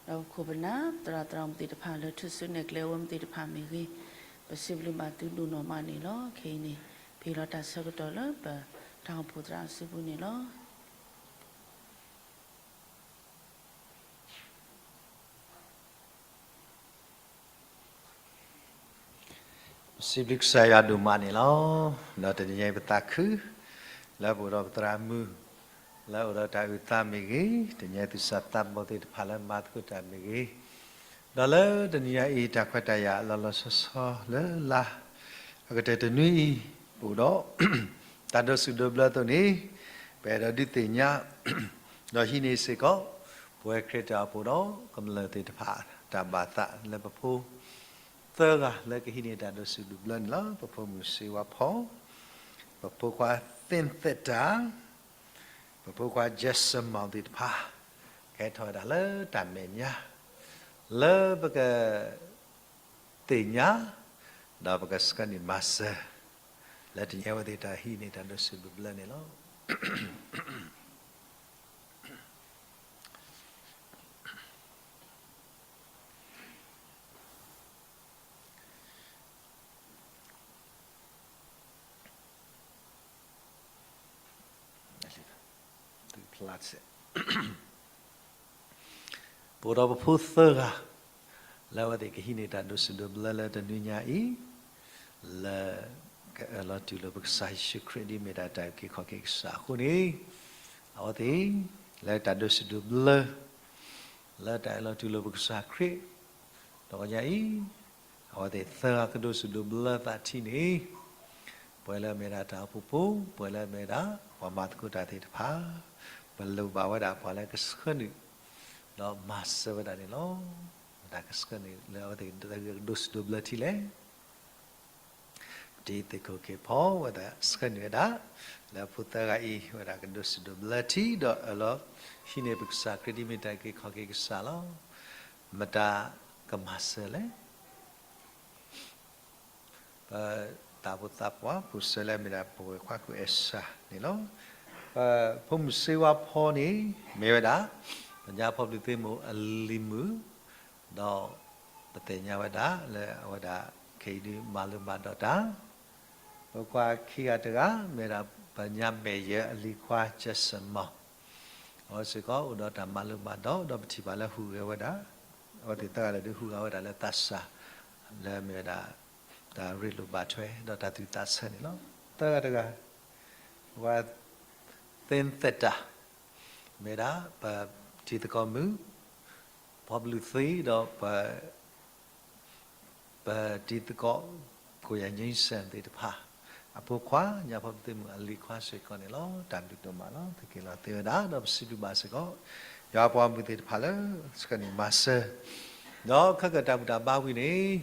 ပခိၣ်ပနၢ် သရၣ်သရၣ်မုၣ်သ့ၣ်တဖၣ် လၢထူၣ်စုနဲၣ်ကျဲဝဲမ့ၢ်သ့ၣ်တဖၣ်မ့ၢ်ဂ့ၤ, ပစံးဘျုးဘၣ်သုဒိၣ်နီၢ်မးန့ၣ်လီၤ. ခဲအံၤန့ၣ် ပဟ့ၣ်လီၤတၢ်ဆၢကတီၢ်လၢပတၢ်အိၣ်ဖှိၣ်သရၣ်အစုပူၤန့ၣ်လီၤ. ပစံးဘျုးကစၢ်ယွၤဒိၣ်မးန့ၣ်လီၤ. ဒီးတနံၤညါအံၤပသးခု လၢပအိၣ်ဒီးပသရၣ်မုၣ် လၢအအိၣ်ဒီးတၢ်အုၣ်သးမ့ၢ်ဂ့ၤ, တနံၤညါအံၤသူၣ်စၢ်သးဘီၣ်သ့ၣ်တဖၣ်လၢမၤသကိးတၢ်မ့ၢ်ဂ့ၤ, ဒီးလၢတနံၤညါအံၤတၢ်ခွဲးတၢ်ယာ်လီၤလီၤဆီဆီလၢလါ အကတၢၢ်တနွံအံၤ အိၣ်ဒီး တၢ်ဒိးစူၣ်ဒိးဘျၢအသိးန့ၣ်, ပအဲၣ်ဒိးဒုးသ့ၣ်ညါ ဒီးဟံးန့ၢ်စ့ၢ်ကီး ပဝဲခရံာ်တၢ်အိၣ်ဖှိၣ်ဒီးကမျၢၢ်သ့ၣ်တဖၣ် တၢ်ဘၣ်သးလၢပဖိ သၢဂၤလၢကဟံးန့ၢ်တၢ်ဒိးစူၣ်ဒိးဘျၢန့ၣ်လီၤ. ပဖိမုၣ်စ့ဝါဖီ, ပဖိခွါသ့ၣ်သဲးတၢ်, ပဖိခွါ Jason မီၣ်သ့ၣ်တဖၣ် ကဟဲထီၣ်ဝဲဒၣ်လၢတၢ်မဲာ်ညါ လၢပက သ့ၣ်ညါ ဒီးပကဆှၢနုာ်မၤစၢၤ လၢတနံၤအဝဲသ့ၣ်တၢ်ဟံးန့ၢ်တၢ်ဒိးစူၣ်ဒိးဘျၢန့ၣ်လီၤ. ပအိၣ်ဒီးပဖိသၢဂၤ လၢအဝဲသ့ၣ်ကဟံးန့ၢ်တၢ်ဒိးစူၣ်ဒိးဘျၢလၢတနွံညါအံၤ, လၢ ကအၢၣ်လီၤတူၢ်လိာ်ပကစၢ်ယ့ၣ်ၡူးခရံာ်ဒ်မ့ၢ်ဒၣ်တၢ်အုၣ်က့ၤခီၣ်က့ၤကစၢ်အဃိန့ၣ်, အဝဲသ့ၣ် လၢတၢ်အၢၣ်လီၤတူၢ်လိာ်ပကစၢ်ခရံာ် တဂီၤညါအံၤ, အဝဲသ့ၣ်သၢဂၤကဒိးစူၣ်ဒိးဘျၢသးထံၣ်န့ၣ်, ပှၤလၢအမ့ၢ်ဒၣ်တၢ်အိၣ်ဖှိၣ်ဖိ, ပှၤလၢအမ့ၢ်ဒၣ် ပှၤမၤသကိးတၢ်သ့ၣ်တဖၣ်, ပလိၣ်ဘၣ်ဝဲဒၣ်ပှၤလၢကဆှၢနုာ် ဒီးမၤစၢၤဝဲဒၣ်န့ၣ်လီၤ. မတၤကဆှၢနုာ်လၢအဝဲသ့ၣ်ကဒိးစူၣ်ဒိးဘျၢထံလဲၣ်. ပတံၤသကိးက့ၤဖီဝဲဒၣ်ဆှၢနုာ်ဝဲဒၣ် လၢဖိသၢဂၤအံၤ ဝဲဒၣ်ကဒိးစူၣ်ဒိးဘျၢထံ ဒီးအၢၣ်လီၤဟံးန့ၢ်ပကစၢ်ခရံာ်ဒ်မ့ၢ်တၢ်အုၣ်က့ၤခီၣ်က့ၤကစၢ်လီၤ. မတၤကမၤစၢၤလဲၣ်. ပသးဖိသးပှၢ် ဖိစၢၤလၢအမ့ၢ်ဒၣ်ပဝဲၢ်ခွါခိၣ်အဲၣ်စၢ်န့ၣ်လီၤ. ပဖိမုၣ်စ့ဝါဖီန့ၣ် မ့ၢ်ဝဲဒၣ် ပညါဖီၣ်ဘျုးသ့ၣ်မုၣ်အလံၤမုၣ်, ဒီးပသ့ၣ်ညါဝဲဒၣ်လၢအဝဲဒၣ်ခဲအံၤဒုးမၤလိမၤဒိးတၢ် ပခွါခံဂၤတဂၤ မ့ၢ်ဝဲဒၣ်ပညါမဲာ်ယၢၤအလံၤခွါ Jason မီၣ်, အဝဲစ့ၢ်ကီးအိၣ်ဒီးတၢ်မၤလိမၤဒိး ဒီးပထံၣ်ဘၣ်လၢဟူးဂဲၤဝဲဒၣ်, အဝဲသ့ၣ်သၢဂၤလၢဒုးဟူးဂဲၤဝဲဒၣ်လၢသးစၢ် လၢမ့ၢ်ဝဲဒၣ် တၢ်ရ့လိာ်ဘၣ်ထွဲ ဒီးတၢ်သူၣ်သးဆၢန့ၣ်လီၤ. သၢဂၤတဂၤ ပှၤသ့ၣ်သဲးတၢ် မ့ၢ်ဝဲဒၣ် ပတံၤသကိးမုၣ် ဖီၣ်ဘျုးသ့ ဒီးပ ပတံၤသကိး ကိၣ်ယၤ Jason သ့ၣ်တဖၣ် အဖိခွါ ညါဖီၣ်ဘျုးသ့ၣ်မုၣ်အလံၤခွါစ့ၢ်ကီးန့ၣ်လီၤ. တၢ်ဘျုးဒိၣ်မးလီၤ. သုးက့ၤလီၤသ့ဝဲဒၣ် ဒီးပစံးဘျုးဘၣ်စ့ၢ်ကီး ယွၤပှၤမုၣ်သ့ၣ်တဖၣ်လၢ ဆှၢနုာ်မၤစၢၤ ဒီးခဲကတၢၢ်တၢ်ဘူၣ်တၢ်ဘါဝံၤန့ၣ်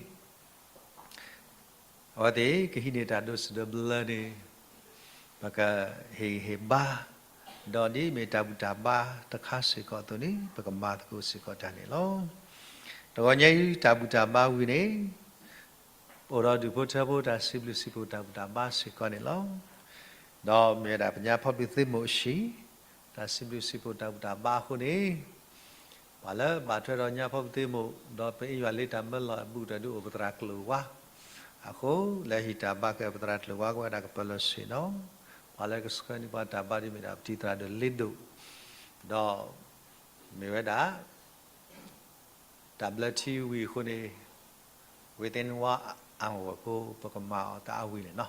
အဝဲသ့ၣ်ကဟံးန့ၢ်တၢ်ဒိးစူၣ်ဒိးဘျၢန့ၣ် ပကဟ့ၣ်ဂံၢ်ဟ့ၣ်ဘါ, ဒီးဒ်မ့ၢ်တၢ်ဘူၣ်တၢ်ဘါတခါစ့ၢ်ကီးအသိးန့ၣ် ပကမၤသကိးစ့ၢ်ကီးတၢ်န့ၣ်လီၤ. တဂီၤညါအံၤ တၢ်ဘူၣ်တၢ်ဘါဝံၤန့ၣ် အိၣ်ဒီးဒူၣ်ဖိထၢဖိတၢ်စံးဘျုးစံးဖှိၣ်တၢ်ဘူၣ်တၢ်ဘါစ့ၢ်ကီးန့ၣ်လီၤ. ဒီးမ့ၢ်ဝဲဒၣ်ပညါဖီၣ်ဘျုးသ့ၣ်မုၣ်အဟံၣ် တၢ်စံးဘျုးစံးဖှိၣ်တၢ်ဘူၣ်တၢ်ဘါအဃိန့ၣ် ပှၤလၢဘၣ်ထွဲဒီးညါဖီၣ်ဘျုးသ့ၣ်မုၣ် ဒီးပအ့ယွၤလ့တၢ်မၢလီၤအဘူးကတၢၢ်ဒုးအိၣ်ပသရၣ်ကျိၤဝါအဃိ လၢဟံၣ်တၢ်ဘါကပသရၣ်ကျိၤဝါကဝဲဒၣ်ကပၢၤလီၢ်ဆ့ၣ်နီၤ ပှၤလၢကဆှၢန့ၢ်ပှၤတၢ်ဘါဒ်မ့ၢ်ဒၣ်ပတံၤသရၣ်ဒိၣ်လ့ဒိၣ် ဒီးမ့ၢ်ဝဲဒၣ် တၢ်ဘျၢထံဝံၤအဃိန့ၣ် within one hour ဖိ ပကမၤအီၤတၢ်အဝံၤန့ၣ်နီၤ.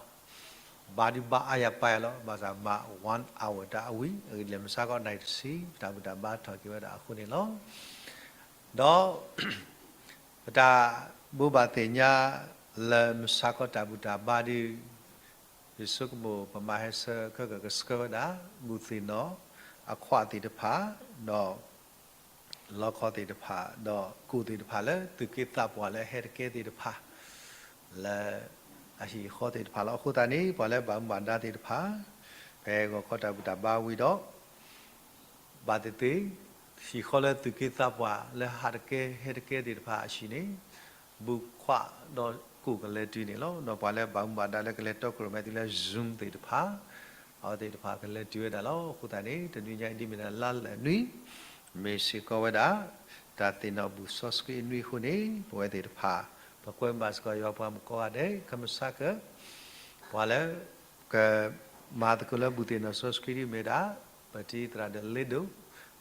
ဘါဒုးဘါအါယၤပာ်ယၤလီၤ ဘၣ်ဆၣ်မၤ one hour တၢ်အဝံၤ အဂ့ၢ်ဒ်လဲၣ် မုၢ်ဆါခီနၣ်ရံၣ်တဆံ ပတၢ်ဘူၣ်တၢ်ဘါထီၣ်က့ၤဝဲဒၣ်အဃိန့ၣ်လီၤ. ဒီး ပတၢ်ဘိးဘၣ်သ့ၣ်ညါ လၢမုၢ်ဆါခီတၢ်ဘူၣ်တၢ်ဘါဒီး ယဆိကမိၣ်ပမၤဟဲဆၢခဲကကဆှၢဝဲဒၣ် ဘူၣ်သ့ၣ်နီၣ် အခွးသ့ၣ်တဖၣ် ဒီး လီခီသ့ၣ်တဖၣ် ဒီးကူၣ်သ့ၣ်တဖၣ်လၢသူၣ်က့သးပှၢ်လၢဟဲတကဲသ့ၣ်တဖၣ် လၢအဟံၣ်အဃီသ့ၣ်တဖၣ်လီၤ. အဃိသတးန့ၣ် ပှၤလၢဘၣ်မူဘၣ်ဒါသ့ၣ်တဖၣ် ဖဲဂီၤခီတၢ်ဘူၣ်တၢ်ဘါဝံၤဒီး ဘၣ်သ့ၣ်သ့ၣ် ဟံၣ်ဃီလၢသူၣ်က့သးပှၢ်လၢဟးတကဲဟဲတကဲသ့ၣ်တဖၣ်အဟံၣ်န့ၣ် ဘူၣ်ခွးဒီး ကိၣ်ကလဲၤတုၤန့ၣ်လီၤ. ဒီးပှၤလၢဘၣ်မူဘၣ်ဒါလၢကလဲၤတီခိၣ်ရိၣ်မဲသုလၢ Zoom သ့ၣ်တဖၣ်, အဝဲသ့ၣ်တဖၣ်ကလဲၤတုၤဝဲဒၣ်လီၤ. အဃိသတးန့ၣ် တနွံညါအံၤဒ်မ့ၢ်ဒၣ်လါလဲၤနွံ, မ့ၢ်စ့ၢ်ကီးဝဲဒၣ် တၢ်သ့ၣ်နီၣ်ဘူၣ်စီဆှံအနွံအဃိန့ၣ် ပဝဲသ့ၣ်တဖၣ် ပကွဲမုာ်ဘၣ်စ့ၢ်ကီးယွၤပှၤမုၣ်ကိးဂၤဒဲး ကမုၢ်ဆါက ပှၤလၢ ကမၤသကိးလၢဘူၣ်သ့ၣ်နီၣ်စီဆှံဒ်မ့ၢ်ဒၣ် ပတံၤသရၣ်ဒီးလ့ဒိၣ်,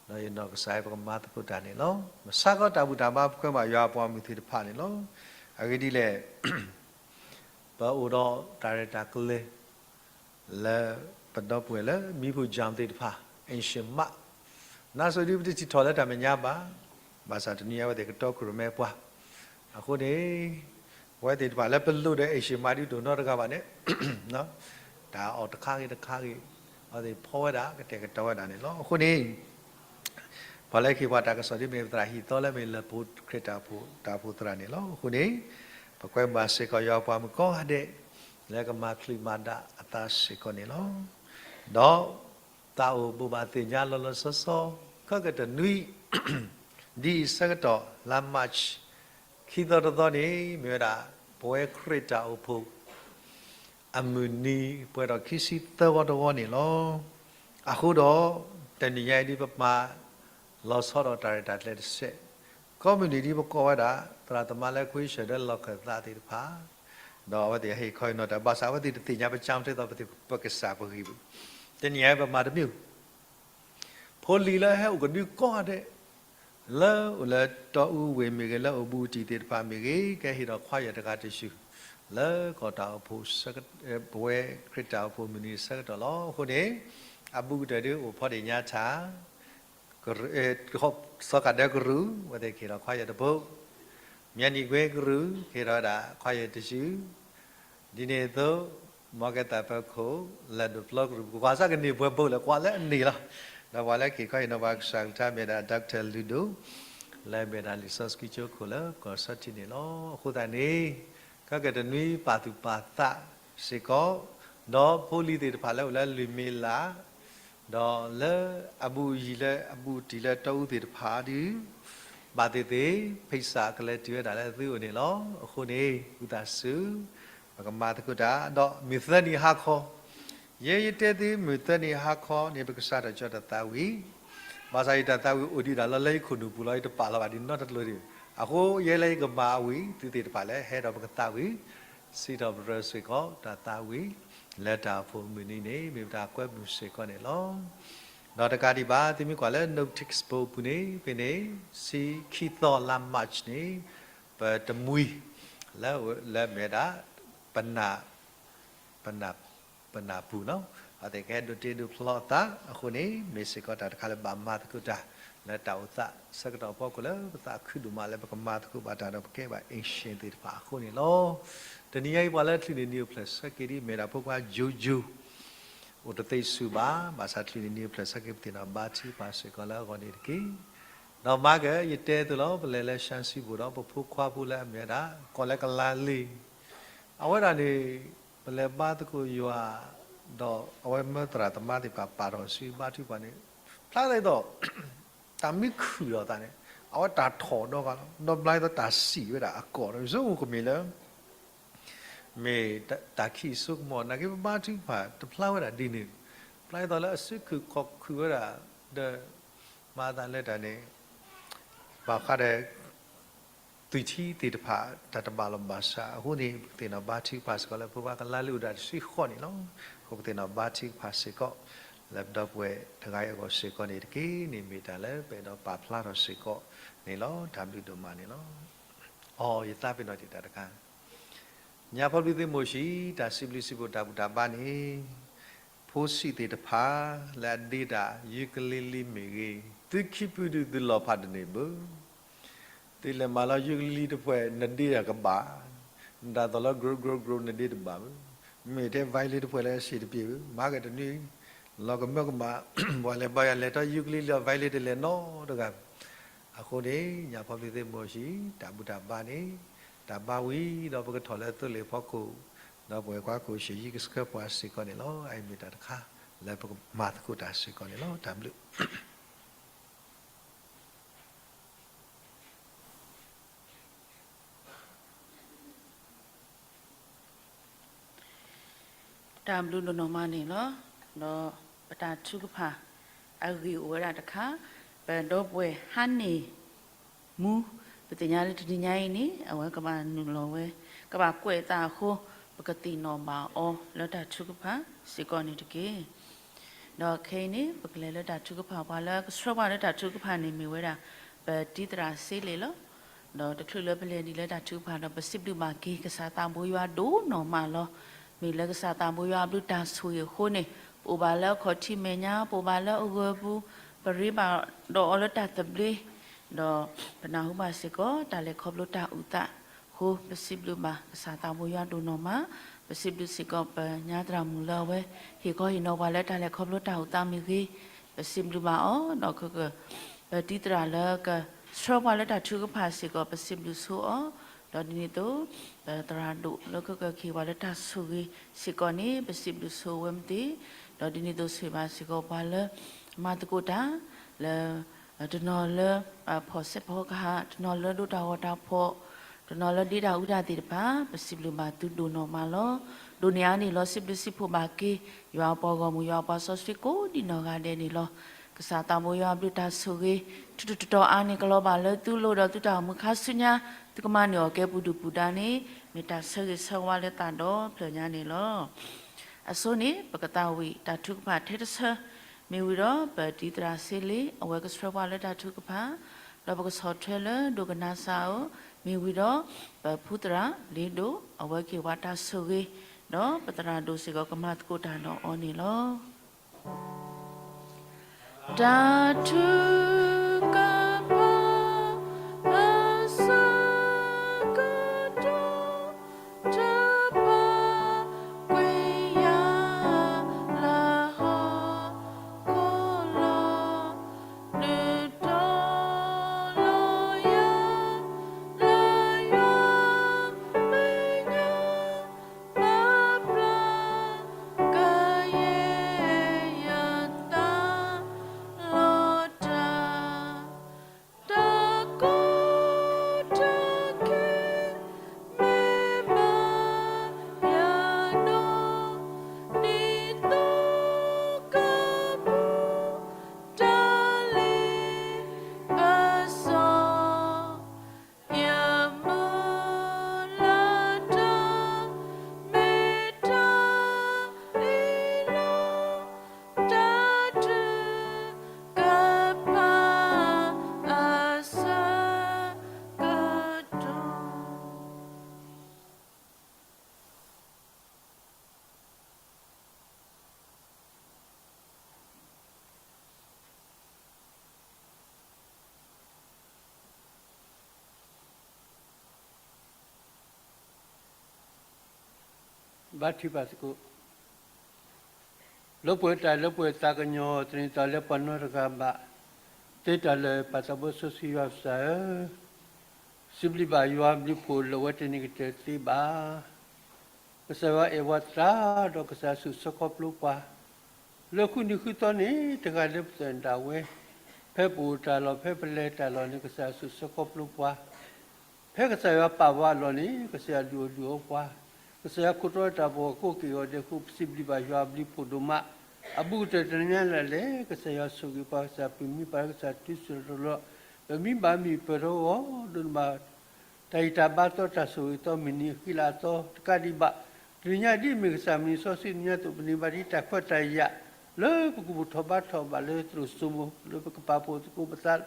ဒီးယနီၢ်ကစၢ်အံၤ ပကမၤသကိးတၢ်န့ၣ်လီၤ. မဆါကီတၢ်ဘူၣ်တၢ်ဘါ ပကွဲမုာ်ယွၤပှၤမုၢ်သ့ၣ်တဖၣ်န့ၣ်လီၤ. အဂ့ၢ်ဒ်လဲၣ် ပအိၣ်ဒီးတၢ်ရဲၣ်တၢ်ကျဲၤ လၢပဒီပုၢ်ဝဲၢ်လၢမံၤပူၤ Zoom သ့ၣ်တဖၣ် အ့ၣ်ၡံမး နာ်စ့ၢ်ဒ်ပတထံၣ်ထီၣ်လၢတၢ်မဲာ်ညါဘၣ်, ဘၣ်ဆၣ်တနွံအံၤအဝဲသ့ၣ်ကတီခိၣ်ရိၣ်မဲပှၤ, အဃိန့ၣ် ပဝဲသ့ၣ်တဖၣ်လၢပလိၣ်ဒီးအ့ၣ်ၡံမးဒ်တအိၣ်နီတဂၤဘၣ်န့ၣ် တၢ်အီၣ်တခါဂ့ၤတခါဂ့ၤ အဝဲသ့ၣ်ဖီဝဲဒၣ် ကတဲာ်ကတီၤဝဲဒၣ်န့ၣ်လီၤ. အဃိန့ၣ် ပှၤလၢကဟ့ၣ်ပှၤတၢ်ကစီၣ်ဒ်မ့ၢ်ပသရၣ်ဟံၣ်သီလၢမ့ၢ်လၢၢ်ဖိခရံာ်တၢ်အိၣ်ဖှိၣ်တၢ်အိၣ်ဖှိၣ်သရၣ်န့ၣ်လီၤ. အဃိန့ၣ် ပကွဲမုာ်ဘၣ်စ့ၢ်ကီးယွၤပှၤမုၣ်ကိးဂၤဒဲး လၢကမၤချုးမၤဒၣ်အသးစ့ၢ်ကီးန့ၣ်လီၤ. ဒီး သးအိၣ်ဘိးဘၣ်သ့ၣ်ညါလီၤလီၤဆီဆီ ခဲကတနွံ ဒ်အံၤဆၢကတီၢ် လါ March ခံသီတသီန့ၣ် မ့ၢ်ဝဲဒၣ် ပဝဲခရံာ်တၢ်အိၣ်ဖှိၣ် အမုၢ်နံၤပှဲၤထီၣ်ခံဆံသၢဝီတဝီန့ၣ်လီၤ. အဃိဒီး တနံၤညါအံၤဒ်ပမၤလီၤဆီဒီးတၢ်ရဲၣ်တၢ်ကျဲၤတစဲး ကိးမုၢ်နံၤဒ်ပကိးဝဲဒၣ် သရၣ်သမါလၢ ခွံဆၢၣ်ဒီးလီၢ်ခၢၣ်သးသ့ၣ်တဖၣ် ဒီးအဝဲသ့ၣ်ဟ့ၣ်ခီဟ့ၣ်နီၤတၢ် ဘၣ်ဆၣ်အဝဲသ့ၣ်တသ့ၣ်ညါပကၢ်ထဲသိးပကစၢ်ပဂံၢ်ပူၤ, တနံၤညါအံၤပမၤတမ့ၢ် ဖိလံၤလၢဟဲအိၣ်ကဒုကိးဂၤဒဲး လၢအိၣ်လၢတီအူဝ့ၢ်မ့ၢ်ဂ့ၤ လၢအိၣ်ဘူးတံၢ်သ့ၣ်တဖၣ်မ့ၢ်ဂ့ၤ ကဟ့ၣ်ဒီးခွါယဲၢ်တဂၤတစု လၢကီၢ်တၢ်အိၣ်ဖှိၣ် ပဝဲခရံာ်တၢ်အိၣ်ဖှိၣ်မုၢ်နံၤအဆၢကတီၢ်လီၤ. အဃိန့ၣ် အဘူးကတၢၢ်ဒ်အိၣ်ဖီဒ့ၣ်ညါထၣ် စီၤကၤဒၢကရူၢ် အဝဲသ့ၣ်ကဟ့ၣ်ဒီးခွါယဲၢ်တဖိ, မၠဲနံၣ်ကွ့ကရူၢ် ကဟ့ၣ်ဒီးဝဲဒၣ်ခွါယဲၢ်တစု ဒ်န့ၣ်အသိး မ်ကဲသးပၢၤခိၣ် လၢၢ်ဒိၣ်ပျီကရူၢ် ပကွၢ်စ့ၢ်ကီးန့ၢ်ပှဲၤဘိးလၢကွၢ်လၢအန့ၣ်လီၤ. ဒီးပှၤလၢကဟ့ၣ်ခီဟ့ၣ်နီၤပှၤကစၢ်ကလုၢ်ကထါမ့ၢ်ဒၣ် Doctor လုၢ်ဒိၣ် လၢအမ့ၢ်ဒၣ်လံာ်စီဆှံကၠိခိၣ်လၢကီၢ်ဆီထံးန့ၣ်လီၤ. အဃိသတးန့ၣ် ခဲကတနွံပာ်သူၣ်ပာ်သးစ့ၢ်ကီး ဒီးဖိလံၤသ့ၣ်တဖၣ်လၢအိၣ်လၢလွံၢ်မံၤလး ဒီးလၢအဘူးအယံၤလၢအဘူးတံၢ်လၢတီအူသ့ၣ်တဖၣ်ဒီး ဘၣ်သ့ၣ်သ့ၣ် ဖံးစးကလဲၤတုၤဝဲဒၣ်လၢသုအိၣ်န့ၣ်လီၤ. အဃိန့ၣ် ဝံသးစူၤ ပကမၤသကိးတၢ် ဒီးမုၢ်သၢနံၤဟါခီ ယဲယတဲသုမုၢ်သၢနံၤဟါခီန့ၣ် ပကစးထီၣ်ကၠီတၢ်သးဝံၣ်, ဘၣ်ဆၣ်ယတၢ်သးဝံၣ်အိၣ်ဒံးဒၣ်လၢယခိၣ်နူာ်ပူၤလီၤ ယတပာ်လီၤဘၣ်ဒ်နီတကျိၤဒံး. အဃိယဲလၢယကမၤအဝံၤ သုသ့ၣ်တဖၣ်လၢဟဲဒီးပကသးဝံၣ် စံးထီၣ်ပတြၢၤစ့ၢ်ကီးတၢ်သးဝံၣ် လၢတၢ်အိၣ်ဖှိၣ်မုၢ်နံၤန့ၣ် မ့ၢ်ပတၢ်ကွဲမုာ်စ့ၢ်ကီးန့ၣ်လီၤ. ဒီးတကးဒံးဘၣ် သုမ့ၢ်ကွၢ်လၢ notice board ပူၤန့ၣ် ဖဲန့ၣ် ဆံခံသီလါ March န့ၣ် ပတမှံၤ လၢ လၢမ့ၢ်ဝဲဒၣ် ပနၢ် ပနၢ်ပူၤနီၤ အဝဲသ့ၣ်ကဟဲဒိးတ့ဒိးဖျီအသးအဃိန့ၣ် မ့ၢ်စ့ၢ်ကီးတၢ်တခါလၢဘၣ်မၤသကိးတၢ် လၢတၢ်အိၣ်သးဆၢကတီၢ်ဖီခိၣ်လၢပသးခုဒိၣ်မးလၢပကမၤသကိးဘၣ်တၢ်ဒီးပကဲဘၣ် ancient သ့ၣ်တဖၣ်အဃိန့ၣ်လီၤ. တနံၤညါအံၤပှၤလၢချုးန့ၢ်နံၤအိၣ်ဖျဲၣ်ဆၢက့ၤဒ်မ့ၢ်ဒၣ်ဖိခွါ Jojo အိၣ်တသ့ဆူၣ်ဘၣ်, ဘၣ်ဆၣ်ချုးန့ၢ်နံၤအိၣ်ဖျဲၣ်ဆၢက့ၤ ပသ့ၣ်နီၣ်ဘါထုကဖၣ်စ့ၢ်ကီးလၢအဂီၢ်န့ၣ်တက့ၢ်. ဒီးမၤက့ၤ ယတဲအသိးလီၤ ပလဲၤလၢ ရှမ်းစံဘိၣ်ဒီး ပဖိခွါဖိလၢအမ့ၢ်ဝဲဒၣ် ကိးလၢကလါလံၤ အဝဲဒၣ်န့ၣ် ပလဲၤဘါသကိးယွၤ ဒီးအဝဲမၢသရၣ်သမါသ့ၣ်တဖၣ်ပာ်ထီၣ်စုဘါထုကဖၣ်န့ၣ် ဖျါသးဒ်သိး တၢ်မံခုၣ်ဒီးသးန့ၣ် အဝဲတၢ်ထီၣ်ဒီးဂၤလီၤ. ဒီးဖျါသးဒ်သိးတၢ်စံၣ်ဝဲဒၣ်အကီၢ်ဒီး ယဆိကမိၣ်ကမ့ၢ်လၢ မ့ၢ်တၢ်ခံးစိကမီၤ နာ်က့ပဘါထုကဖၣ်တဖျါဝဲဒၣ်ဒ်န့ၣ် ဖျါသးလၢအစုခိၣ်ခီၣ်ခုၣ်ဝဲဒၣ် ဒီး မၤသးလၢတၢ်န့ၣ် ဘၣ်ဃးဒီး သွံၣ်ထံသ့ၣ်တဖၣ် တၢ်တဘၣ်လီၢ်ဘၣ်စးအဃိန့ၣ် ပကသ့ၣ်နီၣ်ဘါထုကဖၣ်စ့ၢ်ကီးလၢ ဖိခွါကလါလံၤအိၣ်ဒၣ်တဆံဃိးန့ၣ်လီၤ. အဃိပသ့ၣ်နီၣ်ဘါထုကဖၣ်စ့ၢ်ကီး လၢပဒီပုၢ်ဝဲၢ်တဂၤအံၤအဂီၢ်စ့ၢ်ကီးန့ၣ်တက့ၢ်. န့ၣ်မ့ၢ်တၢ်လၢ ပအဲၣ်ဒိးပာ်ဖျါထီၣ်စ့ၢ်ကီးန့ၣ်လီၤ. တၢ်ဘျုးဒိၣ်မးန့ၣ်လီၤ. အီ ယသးပ့ၤနီၣ်တ့ၢ်တၢ်တခါ ညၣ်ဖီဘျုးသ့ၣ်မိၤၡ့ တၢ်စံးဘျုးစံးဖှိၣ်တၢ်ဘူၣ်တၢ်ဘါန့ၣ် ဖိဆံးသ့ၣ်တဖၣ် လၢအဒ့တၢ် ယူကလံလံမ့ၢ်ဂ့ၤ, သုခံဖုဒုးသုလီၤဖးတန့ၢ်ဘၣ်. သုလဲၤမၤလီၤယူကလံလံတဖျၢၣ် နဒ့တၢ်ကဘၣ်, နတၢ်သိၣ်လီၤ grow grow grow နဒ့တဘၣ်ဘၣ်. မ့ၢ်ထဲ violin တဖျၢၣ်လၢအစ့ၢ်တပျ့ၤဘၣ်, မၤက့ၤတနွံ လီၤကမၢကမၣ် ပှၤလဲၤဘါယွၤလဲၤထီၣ်ယူကလံလံ violin တလဲၤနီတဂၤဘၣ်. အဃိန့ၣ် ညၣ်ဖီဘျုးသ့ၣ်မိၤၡ့ တၢ်ဘူၣ်တၢ်ဘါန့ၣ် တၢ်ဘါဝံၤဒီးပကထီၣ်လၢသိလ့ၣ်ဖီခိၣ်, ဒီးပဝဲၢ်ကွၢ်ခိၣ် ရှ့ၣ်ယံကဆှၢပှၤစ့ၢ်ကီးန့ၣ်လီၤ. အအံၤမ့ၢ်တၢ်တခါ လၢပကမၤသကိးတၢ်စ့ၢ်ကီးန့ၣ်လီၤ. တၢ်ဘျုး တၢ်ဘျုးဒိၣ်နီၢ်မးန့ၣ်လီၤ. ဒီးပတၢ်ထုကဖၣ်အဂ့ၢ်အိၣ်ဝဲဒၣ်တခါ, ပဒီပုၢ်ဝဲၢ်ဟါန့ၣ်မူ, ပသ့ၣ်ညါလၢတနံၤညါအံၤန့ၣ် အဝဲကဘၣ်နုာ်လီၤဝဲ, ကဘၣ်ကွဲးအသးအဃိ, ပကသ့ၣ်နီၣ်ဘၣ်အီၤလၢတၢ်ထုကဖၣ်စ့ၢ်ကီးန့ၣ်တက့ၢ်. ဒီးခဲအံၤန့ၣ် ပကလဲၤလၢတၢ်ထုကဖၣ်, ပှၤလၢကဆှၢပှၤလၢတၢ်ထုကဖၣ်န့ၣ်မ့ၢ်ဝဲဒၣ် ပတံသရၣ်စ့လ့ၣ်လီၤ. ဒီးတချုးလၢပလဲၤဒံးလၢတၢ်ထုကဖၣ်ဒီး ပစံးဘျုးဘၣ်က့ၤကစၢ်သးဘိယွၤဒိၣ်နီၢ်မးလီၤ. မ့ၢ်လၢကစၢ်သးဘိယွၤအဘျုးတၢ်ဆိၣ်ဂ့ၤအဃိန့ၣ်, ပအိၣ်ဘၣ်လၢအခီၣ်ထံးမဲာ်ညါ, ပအိၣ်ဘၣ်လၢအဂၢၤပူၤ, ပရ့ဘၣ်ဒီးအီၤလၢတၢ်သဘျ့, ဒီးပနၢ်ဟူဘၣ်စ့ၢ်ကီး တၢ်လဲၤခီဖျိတၢ်အုၣ်သးအဃိ, ပစံးဘျုးဘၣ်ကစၢ်သးဘိယွၤဒိၣ်နီၢ်မး, ပစံးဘျုးစ့ၢ်ကီးပညါသရၣ်မုၣ်လၢအဝဲ ဟ့ၣ်ခီဟ့ၣ်နီၤပှၤလၢတၢ်လဲၤခီဖျိတၢ်အုၣ်သးမ့ၢ်ဂ့ၤ, ပစံးဘျုးဘၣ်အီၤ, ဒီးခဲက ပတံသရၣ်လၢကဆှၢပှၤလၢတၢ်ထုကဖၣ်စ့ၢ်ကီး ပစံးဘျုးဆိအီၤ, ဒီးဒ်န့ၣ်အသိး ပသရၣ်ဒိၣ်လၢကက့ၤပှၤလၢတၢ်ဆိၣ်ဂ့ၤစ့ၢ်ကီးန့ၣ် ပစံးဘျုးဆိဝဲမ့ၢ်သ့, ဒီးဒ်န့ၣ်အသိးဆိၣ်ဂ့ၤဘၣ်စ့ၢ်ကီးပှၤလၢ မၤသကိးတၢ် လၢ တနီၤလၢ ဖီၣ်စဲးဖီကဟၣ်, တနီၤလၢဒိးတၢ်ဂီၤတၢ်ဖီၣ်, တနီၤလၢဒ့တၢ်အူတၢ်သ့ၣ်တဖၣ် ပစံးဘျုးဘၣ်သုဒိၣ်နီၢ်မးလီၤ. ဒိၣ်န့ၢ်အါန့ၣ်လီၤ စံးဘျုးစံးဖှိၣ်ဘၣ်က့ၤ ယွၤအပှၤဂီၢ်မုၢ် ယွၤအပှၤစီဆှံကိးဒံးနီၢ်ဂၤဒဲးန့ၣ်လီၤ. ကစၢ်သးဘိယွၤအဘျုးတၢ်ဆိၣ်ဂ့ၤ ထူးထူးတီၤတီၤအါန့ၣ် ကလီၤဘၣ်လၢသုလိၤဒီးသုတၢ်အိၣ်မူခါဆူညါ, သုကမၤန့ၢ်အီၣ်ကဲပူၤဒုၣ်ပူၤဒါန့ၣ် မ့ၢ်တၢ်ဆၢဂ့ၤဆၢဝါလၢသးဒီဖျၢၣ်ညါန့ၣ်လီၤ. အဆိန့ၣ် ပကသးဝံၣ်တၢ်ထုကဖၣ်ထဲတဆၢ, မ့ၢ်ဝံၤဒီး ပတံသရၣ်စ့လ့ၣ် အဝဲကဆှၢပှၤလၢတၢ်ထုကဖၣ်, ဒီးပကဆီၣ်ထွဲလၢဒိကနၣ်စၢ်အအိၣ်, မ့ၢ်ဝံၤဒီး ပဖုသရၣ်လ့ဒိၣ် အဝဲက့ၤပှၤတၢ်ဆိၣ်ဂ့ၤ, ဒီးပသရၣ်ဒိၣ်စ့ၢ်ကီးကမၤသကိးတၢ်ဒီးအီၤန့ၣ်လီၤ. တၢ်ထုကဖၣ် အဆၢကတီၢ် တပာ်ကွံာ်ယၤလၢဟီၣ်ခိၣ်လီၤ, ဒုးတီၤလီၤယၤ လၢယွၤမဲာ်ညါ ပာ်ပျၢ်ကယဲၢ်ယသး လီၤတၢ်, တၢ်ကီတၢ်ခဲ မ့ၢ်ဘၣ်ယၤဒီး ဒ်သိးကပူၤ တၢ်လ့ပစီ ယမုၢ်လၢ်တၢ် မ့ၢ်တၢ်အ့ၣ်လိာ် တၢ်ထုကဖၣ်အဆၢကတီၢ်. ဘါထုကဖၣ်သကိး, လၢပှဲၤတၢ်လၢပှဲၤသးကညီၤ တနံၤသီလၢပှၤနီတဂၤဘၣ်, သ့တၢ်လၢာ်ပၢ်သးဘိစီဆှံယွၤကစၢ်ဧၢ, စံးဘျုးဘၣ်ယွၤဘျုးဖှိၣ်လၢာ်ဝဲတန့ၢ်ကတၢၢ်သ့ဘၣ်. ကစၢ်ယွၤအဲၣ်ဝဲသရၣ်ဒီးကစၢ်ယွၤဆိၣ်ဆၢခီဖျိပှၤ, လၢဃုနံၤဃုသီန့ၣ် တဂၤလၢပသ့ၣ်ဒၣ်ဝဲ, ဖဲပအိၣ်တၢ်လီၢ် ဖဲပလဲၤတၢ်လီၢ်န့ၣ် ကစၢ်ယွၤဆိၣ်ဆၢခီဖျိပှၤ ဖဲကစၢ်ယွၤပာ်ပှၤအလီၢ်န့ၣ် ကစၢ်ယွၤဒုးအိၣ်ဒုးအီပှၤ, ကစၢ်ယွၤခိးတီတၢ်ပီၢ်ကိးက့ၢ်ဂီၤဒဲးအဃိ ပစံးဘျုးဘၣ်ယွၤအဘျုးဖှိၣ်ဒိၣ်မး, အဘူးကတၢၢ်တနံၤညါလၢ်လၢ် ကစၢ်ယွၤဆိၣ်ဂ့ၤပှၤ ကစၢ်ပၢၢ်မံပှၤ ကစၢ်ထုးစုလီၤတလီၤ, ပမံဘၣ်မုၢ်ပၢၢ်ထီၣ်ဂီၤဒိၣ်န့ၢ်ဘၣ် တၢ်ဂံၢ်တၢ်ဘါသီ တၢ်ဆိၣ်ဂ့ၤသီ မုၢ်နံၤအဃံလၤအသီတကးဒံးဘၣ်, တနံၤညါဒ်အမ့ၢ်ကစၢ်မုၢ်နံၤစီဆှံနံၤညါသိး ပန့ၢ်ဘၣ်ဒ်တၢ်ခွဲးတၢ်ယာ် လၢပကဘူၣ်ထီၣ်ဘါထီၣ်ဘၣ်လၢသရိာ်စိမိၤ လၢပကပာ်ဖှိၣ်သကိးပသး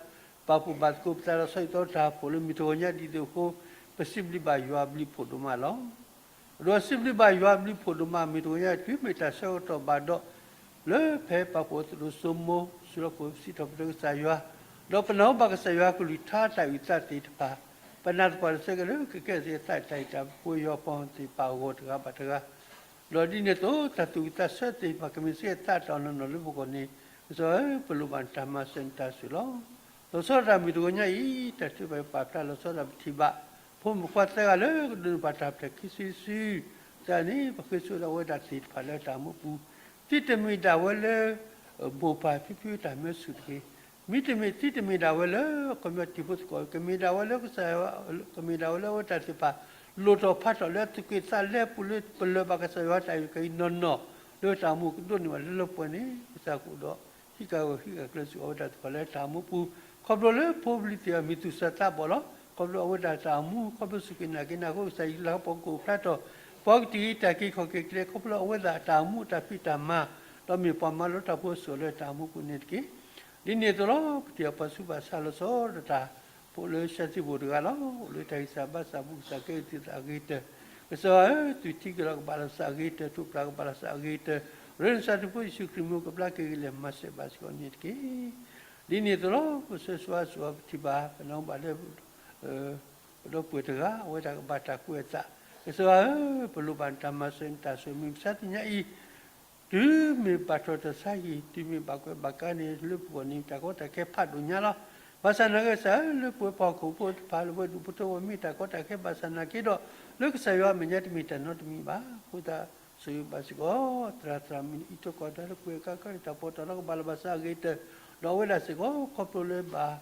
ပာ်ဖှိၣ်ဘၣ်သကိးပသးဒီး ဆီဟံၣ်သီတၢ်ဖှိၣ်လၢမုၢ်တဂီၤညါဒ်သိးအဃိ, ပစံးဘျုးဘၣ်ယွၤအဘျုးဖှိၣ်ဒိၣ်မးလီၤ. ဒီးစံးဘျုးဘၣ်ယွၤအဘျုးဖှိၣ်ဒိၣ်မး မုၢ်တဂီၤညါ တုၤမ့ၢ်တၢ်ဆၢကတီၢ်ဘၣ်ဒီး လၢဖဲပာ်ဖှိၣ်သရိာ်စိမိၤ စူးလီၤခိၣ်စံးထီၣ်ပတြၢၤကစၢ်ယွၤ, ဒီးပနၢ်ဟူဘၣ်ကစၢ်ယွၤကလုၢ်ကထါတၢ်အုၣ်သးသ့ၣ်တဖၣ်, ပနာ်သပှၢ်တၢၢ်ဆၢက့ၤလၢကကဲထီၣ်သ့ၣ်တဖၣ် တၢ်အုၣ်သးပှဲၤယွၤပှၤသ့ၣ်တဖၣ်အဂီၢ်တဂၤဘၣ်တဂၤ ဒီးဒ်န့ၣ်အသိး တၢ်သူၣ်ဝံၣ်သးဆၢသ့ၣ်တဖၣ် ကမ့ၢ်စ့ၢ်ကီးသးတၢ်အီၣ်နီၢ်နီၢ်လၢပဂီၢ်န့ၣ်, ကစၢ်ဧၢ ပလိၣ်ဘၣ်နတၢ်မၤစၢၤနတၢ်ဆိၣ်ဂ့ၤလီၤ. လီၤဆီဒၣ်တၢ်မုၢ်တဂီၤညါအံၤ တၢ်ထုကဖၣ်ပာ်ဖျါလီၤဆီဒၣ်ပထံၣ်ဘၣ် ဖိမုၣ်ဖိခွါသၢဂၤလၢကဒိးန့ၢ်ဘၣ်တၢ်ဖျဲၣ်ခံစုတစု, သၢဂၤန့ၣ် ပဃ့ဆိဒၣ်ဝဲဒၣ်သ့ၣ်တဖၣ်လၢတၢ်မူပူၤ, သုတမ့ၢ်ဒၣ်ဝဲလၢ ဘိၣ်ပၢ်ဖံဖုတၢ်မၢဆူၣ်တဂ့ၤ, မ့တမ့ၢ်သုတမ့ၢ်ဒၣ်ဝဲလၢ အခီပညီတံၤဖိသကိး ကမ့ၢ်ဒၣ်ဝဲလၢကစၢ်ယွၤ ကမ့ၢ်ဒၣ်ဝဲလၢအဝဲတၢ်သ့ၣ်တဖၣ် လိၣ်ထီၣ်ဖးထီၣ်လၢသူၣ်ကံၢ်သးလဲပူၤလၢပလၢၢ်ဘၣ်ကစၢ်ယွၤတၢ်အုၣ်က့ၤနီၢ်နီၢ် လၢတၢ်အိၣ်မူကဒိၣ်န့ၢ်ဘၣ်လၢလၢပှဲၤပှဲၤန့ၣ် ကစၢ်ကအိၣ်ဒီး ဟံးဃာ်ဂၢၢ်ဟံးဃာ်ကျၢၤစ့ၢ်ကီးဝဲဒၣ်သ့ၣ်တဖၣ်လၢတၢ်အိၣ်မူပူၤ, ခီဖျိလၢဖိပလံၤသ့ၣ်တဖၣ်မ့ၢ်သူၣ်စၢ်သးဘီၣ်လီၤ. ခီဖျိအဝဲဒၣ်တၢ်အိၣ်မူ ခီဖျိစူၢ်က့ၤနာ်က့ၤနၤအဃိ ကစၢ်ယွၤလၢဟီၣ်ခိၣ်အဖျါထီၣ် ပှၤကတံာ်က့ၤတၢ်က့ၤခီၣ်က့ၤကျဲ ခီဖျိအဝဲဒၣ်အတၢ်အိၣ်မူအတၢ်ဖံးတၢ်မၤ ဒီးမ့ၢ်ပှၤမၤလိတၢ်ဖိအစိၣ်လၢတၢ်အိၣ်မူပူၤန့ၣ်တက့ၢ်. ဒ်န့ၣ်အသိးလီၤ. ပထံၣ်အီၤပှၤဆူးပှၤဆါလီၤဆီဒီးတၢ်ဖိလၢ ရှဲစံဖိတဂၤလီၤ. အိၣ်လၢတၢ်ဂံၢ်စၢ်ဘါစၢ်ပူၤ ကစၢ်ကဲသုးသးအဂ့ၤတၢၢ်, ကစၢ်ယွၤဧၢ, သုးထံက့ၤလီၤကဘၣ်လီၤပသးအဂ့ၤတၢၢ်, ထိၣ်ဖျါကဘၣ်လီၤပသးအဂ့ၤတၢၢ်, ရ့နစၤတဖုယ့ၣ်ၡူးခရံာ်မ့ၢ်ကဘျါက့ၤကလဲၤမၤစၢၤဘၣ်စ့ၢ်ကီးန့ၣ်တက့ၢ်. ဒ်န့ၣ်အသိးလီၤ. ပဆၢဆှါစ့ၢ်ကီးပထံၣ်ဘၣ် ပနၢ်ဟူဘၣ်လၢ ပဒီပုၢ်ဝဲၢ်တဂၤ အဝဲဒၣ်ကဘၣ်တၢ်ကွဲးအသး, ကစၢ်ယွၤဧၢ, ပလိၣ်ဘၣ်နတၢ်မၤစၢၤနတၢ်ဆိၣ်ဂ့ၤ မုၢ်မဆါတနံၤညါအံၤ တုၤမ့ၢ်ဘၣ်ထီၣ်တၢ်ဆါဟံၣ် တုၤမ့ၢ်ဘၣ်ကွဲးဘၣ်ကါန့ၣ် လၢပဂီၢ်န့ၣ် တၢ်ကီတၢ်ခဲဖးဒိၣ်ညါလီၤ. ဘၣ်ဆၣ်နာ်က့ ကစၢ်ဧၢ, လၢပဝဲပှၤဟီၣ်ခိၣ်ဖိတဖၣ် လၢပဝဲဒူၣ်ဖိထၢဖိ မ့ၢ်တၢ်ကီတၢ်ခဲဘၣ်ဆၣ်နာ်က့ဒီး လၢကစၢ်ယွၤအမဲာ်ညါတမ့ၢ်တၢ်နီတမံၤဘၣ်. အဃိသတး ဆိၣ်ဂ့ၤဘၣ်စ့ၢ်ကီး သရၣ်သရၣ်မုၣ်အံးတီကီၢ်တၢ်လၢပှဲၤကါခီန့ၣ် တၢ်ပီးတၢ်လီကဘၣ်လီၤဘၣ်စးအဂ့ၤတၢၢ်, ဒီးအဝဲဒၣ်စ့ၢ်ကီး ခီဖျိလၢဘၣ်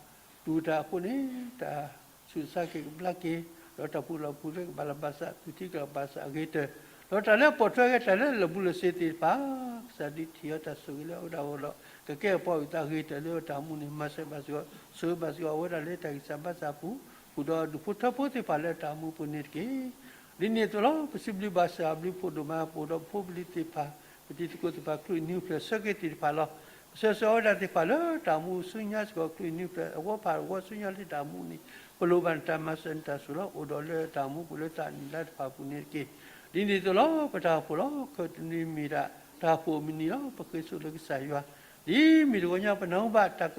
တူၢ်တၢ်အဃိန့ၣ် တၢ်ဆူးတၢ်ဆါက့ၤကဘျါက့ၤ, ဒီးတၢ်ပူၤလီၢ်ပူၤသ့ကဘၣ်လီၤဘၣ်စး, သူၣ်ထံကလီၤဘၣ်စးအဂ့ၤတၢၢ်, ဒီးတၢ်လၢအပိာ်ထွဲက့ၤတၢ်လၢလၢာ်ဘူၣ်လၢာ်စ့ၤသ့ၣ်တဖၣ် ကစၢ်ဒုးထံၣ်အီၤတၢ်ဆိၣ်ဂ့ၤလၢအဝဲဒၣ်အဂီၢ်ဒီး ကကဲအပှၤအုၣ်သးအဂ့ၤတၢၢ်လၢတၢ်အိၣ်မူန့ၣ် မၤစၢၤဘၣ်စ့ၢ်ကီး, ဆိၣ်ဂ့ၤဘၣ်စ့ၢ်ကီးအဝဲဒၣ်လၢတၢ်ဂံၢ်စၢ်ဘါစၢ်အပူၤ, ဃုာ်ဒီးဒူၣ်ဖိထၢဖိသ့ၣ်တဖၣ်လၢတၢ်အိၣ်မူပူၤန့ၣ်တက့ၢ်. ဒ်န့ၣ်အသိးလီၤ. ပစံးဘျုးဘၣ်စၢ်အဘျုးဖးဒိၣ်မး ပအိၣ်ဒီးဖိပလံၤသ့ၣ်တဖၣ်, ပတံၤသကိးသ့ၣ်တဖၣ် ချုးနံၤဖျၢၣ်ဆၢက့ၤသ့ၣ်တဖၣ်လီၤ. ပဆၢဂ့ၤဆၢဝါဝဲဒၣ်သ့ၣ်တဖၣ်လၢတၢ်အိၣ်မူဆူညါစ့ၢ်ကီး ချုးနံၤဖျၢၣ်အဂီၢ်ဖးအဂီၢ်ဆူညါလၢတၢ်အိၣ်မူန့ၣ် ပလိၣ်ဘၣ်နတၢ်မၤစၢၤနတၢ်ဆိၣ်ဂ့ၤလီၤ. အိၣ်ဒီးလၢတၢ်အိၣ်မူပူၤလၢတၢ်နံၣ်လါတဖၣ်ပူၤန့ၣ်တက့ၢ်. ဒ်န့ၣ်အသိးလီၤ. ပတၢ်အိၣ်ဖှိၣ်လီၤ. ခဲကနံၣ်အံၤမ့ၢ်ဒၣ်တၢ်အိၣ်ဖှိၣ်အမုၢ်နံၤလီၤ. ပဃ့ဆိလၢကစၢ်ယွၤ ဒ်မုၢ်တဂီၤညါ ပနၢ်ဟူဘၣ်တၢ်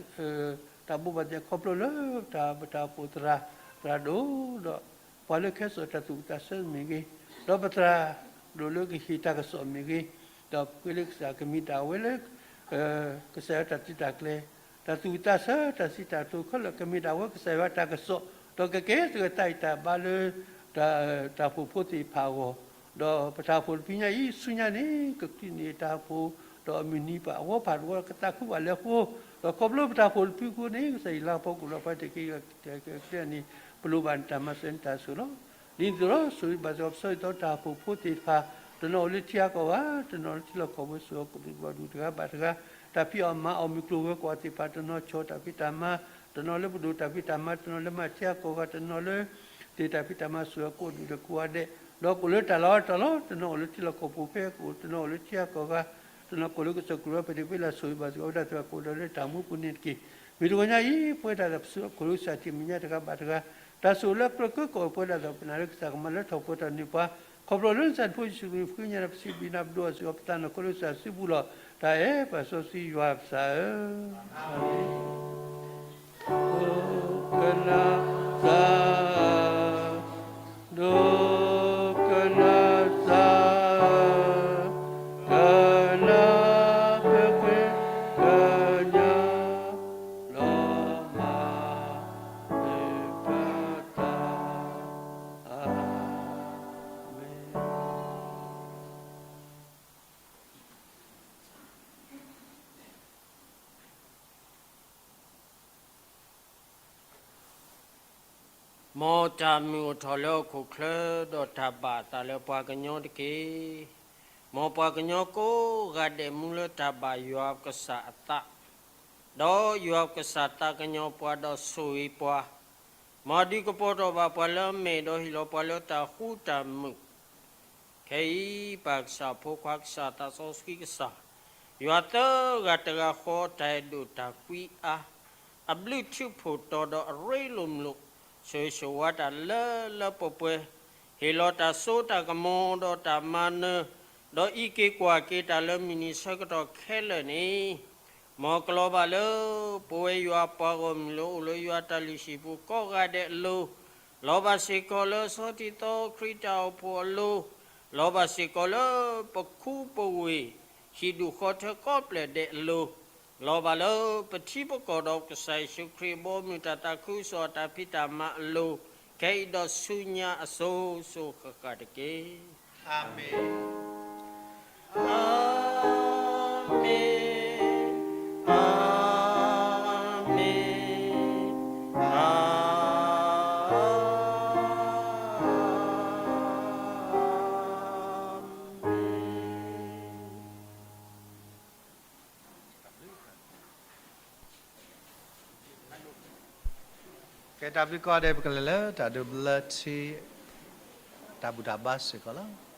တၢ်ဘိးဘၣ်သ့ၣ်ညါခီဖျိလၢ တၢ် ပတၢ်အိၣ်ဖှိၣ်သရၣ်, သရၣ်ဒိၣ်, ဒီးပှၤလၢကဟဲစိာ်တၢ်သူၣ်ဝံၣ်သးဆၢမ့ၢ်ဂ့ၤ, ဒီးပသရၣ်ဒိၣ်လၢကဟ့ၣ်တၢ်ကစီၣ်မ့ၢ်ဂ့ၤ, ဒီးပဃ့လၢကစၢ်ကမ့ၢ်ဒၣ်ဝဲလၢ ကစၢ်ယွၤတၢ်သုးတၢ်ကျဲၤ, တၢ်သူၣ်ဝံၣ်သးဆၢ တၢ်စံးတၢ်ကတိၤခဲလၢာ် ကမ့ၢ်ဒၣ်ဝဲကစၢ်ယွၤတၢ်ကစီၣ်, ဒီးကကဲသုးအတၢ်အံၣ်တၢ်ဘါလၢ တၢ်အိၣ်ဖှိၣ်ဖိသ့ၣ်တဖၣ်အဂီၢ်, ဒီးပတၢ်အိၣ်ဖှိၣ်တဖုညါအံၤ ဆူညါန့ၣ် ကချုးန့ၢ်တၢ်အိၣ်ဖှိၣ် ဒီးအမုၢ်နံၤပှၤအဂီၢ်ဖးဒိၣ် ကသးခုဘၣ်လၢအဃိ, ဒီးခီဖျိပတၢ်အိၣ်ဖှိၣ်တဖုအဃိန့ၣ် ကစၢ်ယွၤလၢဟီၣ်ခိၣ်ဒီးပှၤတက့ၢ်ကဲန့ၣ် ပလိၣ်ဘၣ်နတၢ်မၤစၢၤနတၢ်ဆိၣ်ဂ့ၤလီၤ. ဒ်န့ၣ်အသိးလီၤ. ဆိၣ်ဂ့ၤဘၣ်စ့ၢ်ကီး ပဆၢဂ့ၤဆၢဝါတၢ်အိၣ်ဖှိၣ်ဖိသ့ၣ်တဖၣ်, တနီၤအိၣ်လၢထံဂၤကီၢ်ဂၤ, တနီၤလၢထံလီၢ်ကီၢ်ပူၤ ဆိၣ်ဂ့ၤကိးဒူၣ်တဂၤဘၣ်တဂၤ, တၢ်ဖံးအီၣ်မၤအီၣ်မုၢ်ကျိၤဝဲၤကွာ်သ့ၣ်တဖၣ်, တနီၤဆီၣ်တၢ်ဖံးတၢ်မၤ, တနီၤလၢပဒိၣ်တၢ်ဖံးတၢ်မၤ, တနီၤလၢမၤထံဂၤကီၢ်ဂၤ, တနီၤလၢ သ့ၣ်တၢ်ဖံးတၢ်မၤ ဆိၣ်ဂ့ၤကိးဒူၣ်ဒီးကိးဂၤဒဲး, ဒီးကအိၣ်လၢတၢ်လီၢ်တၢ်လီၢ်, တနီၤအိၣ်လၢထံလီၢ်ကီၢ်ပူၤဖဲကအိၣ်, တနီၤအိၣ်လၢထံဂၤကီၢ်ဂၤ, တနီၤကအိၣ်လၢကစၢၢ်ကလိၤဖဲန့ၣ် ပဝဲဒၣ်ဆိၣ်ဂ့ၤဘၣ်စ့ၢ်ကီးဝဲဒၣ်သ့ၣ်တဖၣ် ကအိၣ်ဒီးလၢတၢ်အိၣ်မူပူၤန့ၣ်တက့ၢ်. မုၢ်တဂီၤညါအံၤ ပဝဲဒၣ်ဒီးပစုအခိၣ်လၢကစၢ်ထံၣ်မဲာ်ညါတဂၤဘၣ်တဂၤ, တၢ်ဆိၣ်ဂ့ၤလၢပျၢၤကၢကီၢ်ပဝဲဒၣ်ဒီး ပနာ်လၢကစၢ်ကမၤလၢထီၣ်ပှဲၤထီၣ်န့ၢ်ပှၤ, ခီဖျိလၢနစၢ်ဖိယ့ၣ်ၡူးခရံာ်ဃ့ညါဒီး ပစံးဘျုးနၤ ပဒိးအီၤစ့ၢ်ကီး ပသးနီၢ်ခိလၢကစၢ်စုပူၤလီၤ. တၢ်အဲၣ်ပှၤစီဆှံယွၤပသးဧၢ, အၤမ့ၣ်. ဒိကနၣ်စၢ်, ဒိကနၣ်စၢ်, ကနၣ်တက့ၢ် ကညး လီၤမၢ်သ့ၣ်ပတၢ်, အၤမ့ၣ်. မ်တၢ်မုာ်အိၣ်ထီၣ်လၢဟီၣ်ခိၣ်ချၢ ဒီးတၢ်ဘၣ်အသးလၢပှၤကညီတက့ၢ်. မ်ပှၤကညီကိးဂၤဒဲးမူလၢတၢ်ဘၣ်ယွၤပကစၢ်အသး, ဒီးယွၤပကစၢ်သးကညီၤပှၤဒီးဆိၣ်ဂ့ၤပှၤ, မ်အဒုးကပီၤထီၣ်ဘၣ်ပှၤလၢအမဲာ် ဒီးဟ့ၣ်လီၤပှၤလၢတၢ်ဃူတၢ်မုာ် ခဲအံၤ ပၢ်ကစၢ်ဖိခွါကစၢ်သးစီဆှံကစၢ်, ယွၤသၢဂၤတဂၤဃီ တၢ်အဲၣ်ဒိၣ်တၢ်ကွံအါ, အဘျုးထူးဖှိၣ်တီၤဒီးအရ့လိာ်မုာ်လိာ်, ဆိၣ်ဂ့ၤဆိၣ်ဝါတၢ်လၢလၢပှဲၤပှဲၤ, ဟ့ၣ်လီၤတၢ်စိတၢ်ကမီၤဒီးတၢ်မၤနၢၤ, ဒီးအံးက့ၤကွၢ်က့ၤတၢ်လၢမုၢ်နံၤဆၢကတီၢ်ခဲလၢာ်န့ၣ်, မ်ကလီၤဘၣ်လၢ ပဝဲယွၤပှၤဂီၢ်မုၢ်လၢအိၣ်လၢယွၤတၢ်လုၢ်ဟံၣ်ပူၤကိးဂၤဒဲးအလိၤ, လီၤဘၣ်စ့ၢ်ကီးလၢစီၤတံၤသီခရံာ်တၢ်အိၣ်ဖှိၣ်အလိၤ, လီၤဘၣ်စ့ၢ်ကီးလၢပခူပဝ့ၢ် ဟံၣ်ဒူၣ်ဃီထၢကိးဖျၢၣ်ဒဲးအလိၤ, လီၤဘၣ်လၢပထံပကီၢ်ဒီးကစၢ်ယ့ၣ်ၡူးခရံာ်အဘီအမုၢ်တၢ်သးခုကစီၣ်အတၢ်ဖံးတၢ်မၤအလိၤ, ခဲအံၤဒီးဆူညါအစိၤစိၤဃၣ်ဃၣ်တက့ၢ်. အၤမ့ၣ်, အၤမ့ၣ်, အၤမ့ၣ်. ကဲ တၢ်ဘျုးကိးဂၤဒဲး ပကလဲၤလၢတၢ်ဒိးဘျၢထံ တၢ်ဘူၣ်တၢ်ဘါစ့ၢ်ကီးလီၤ.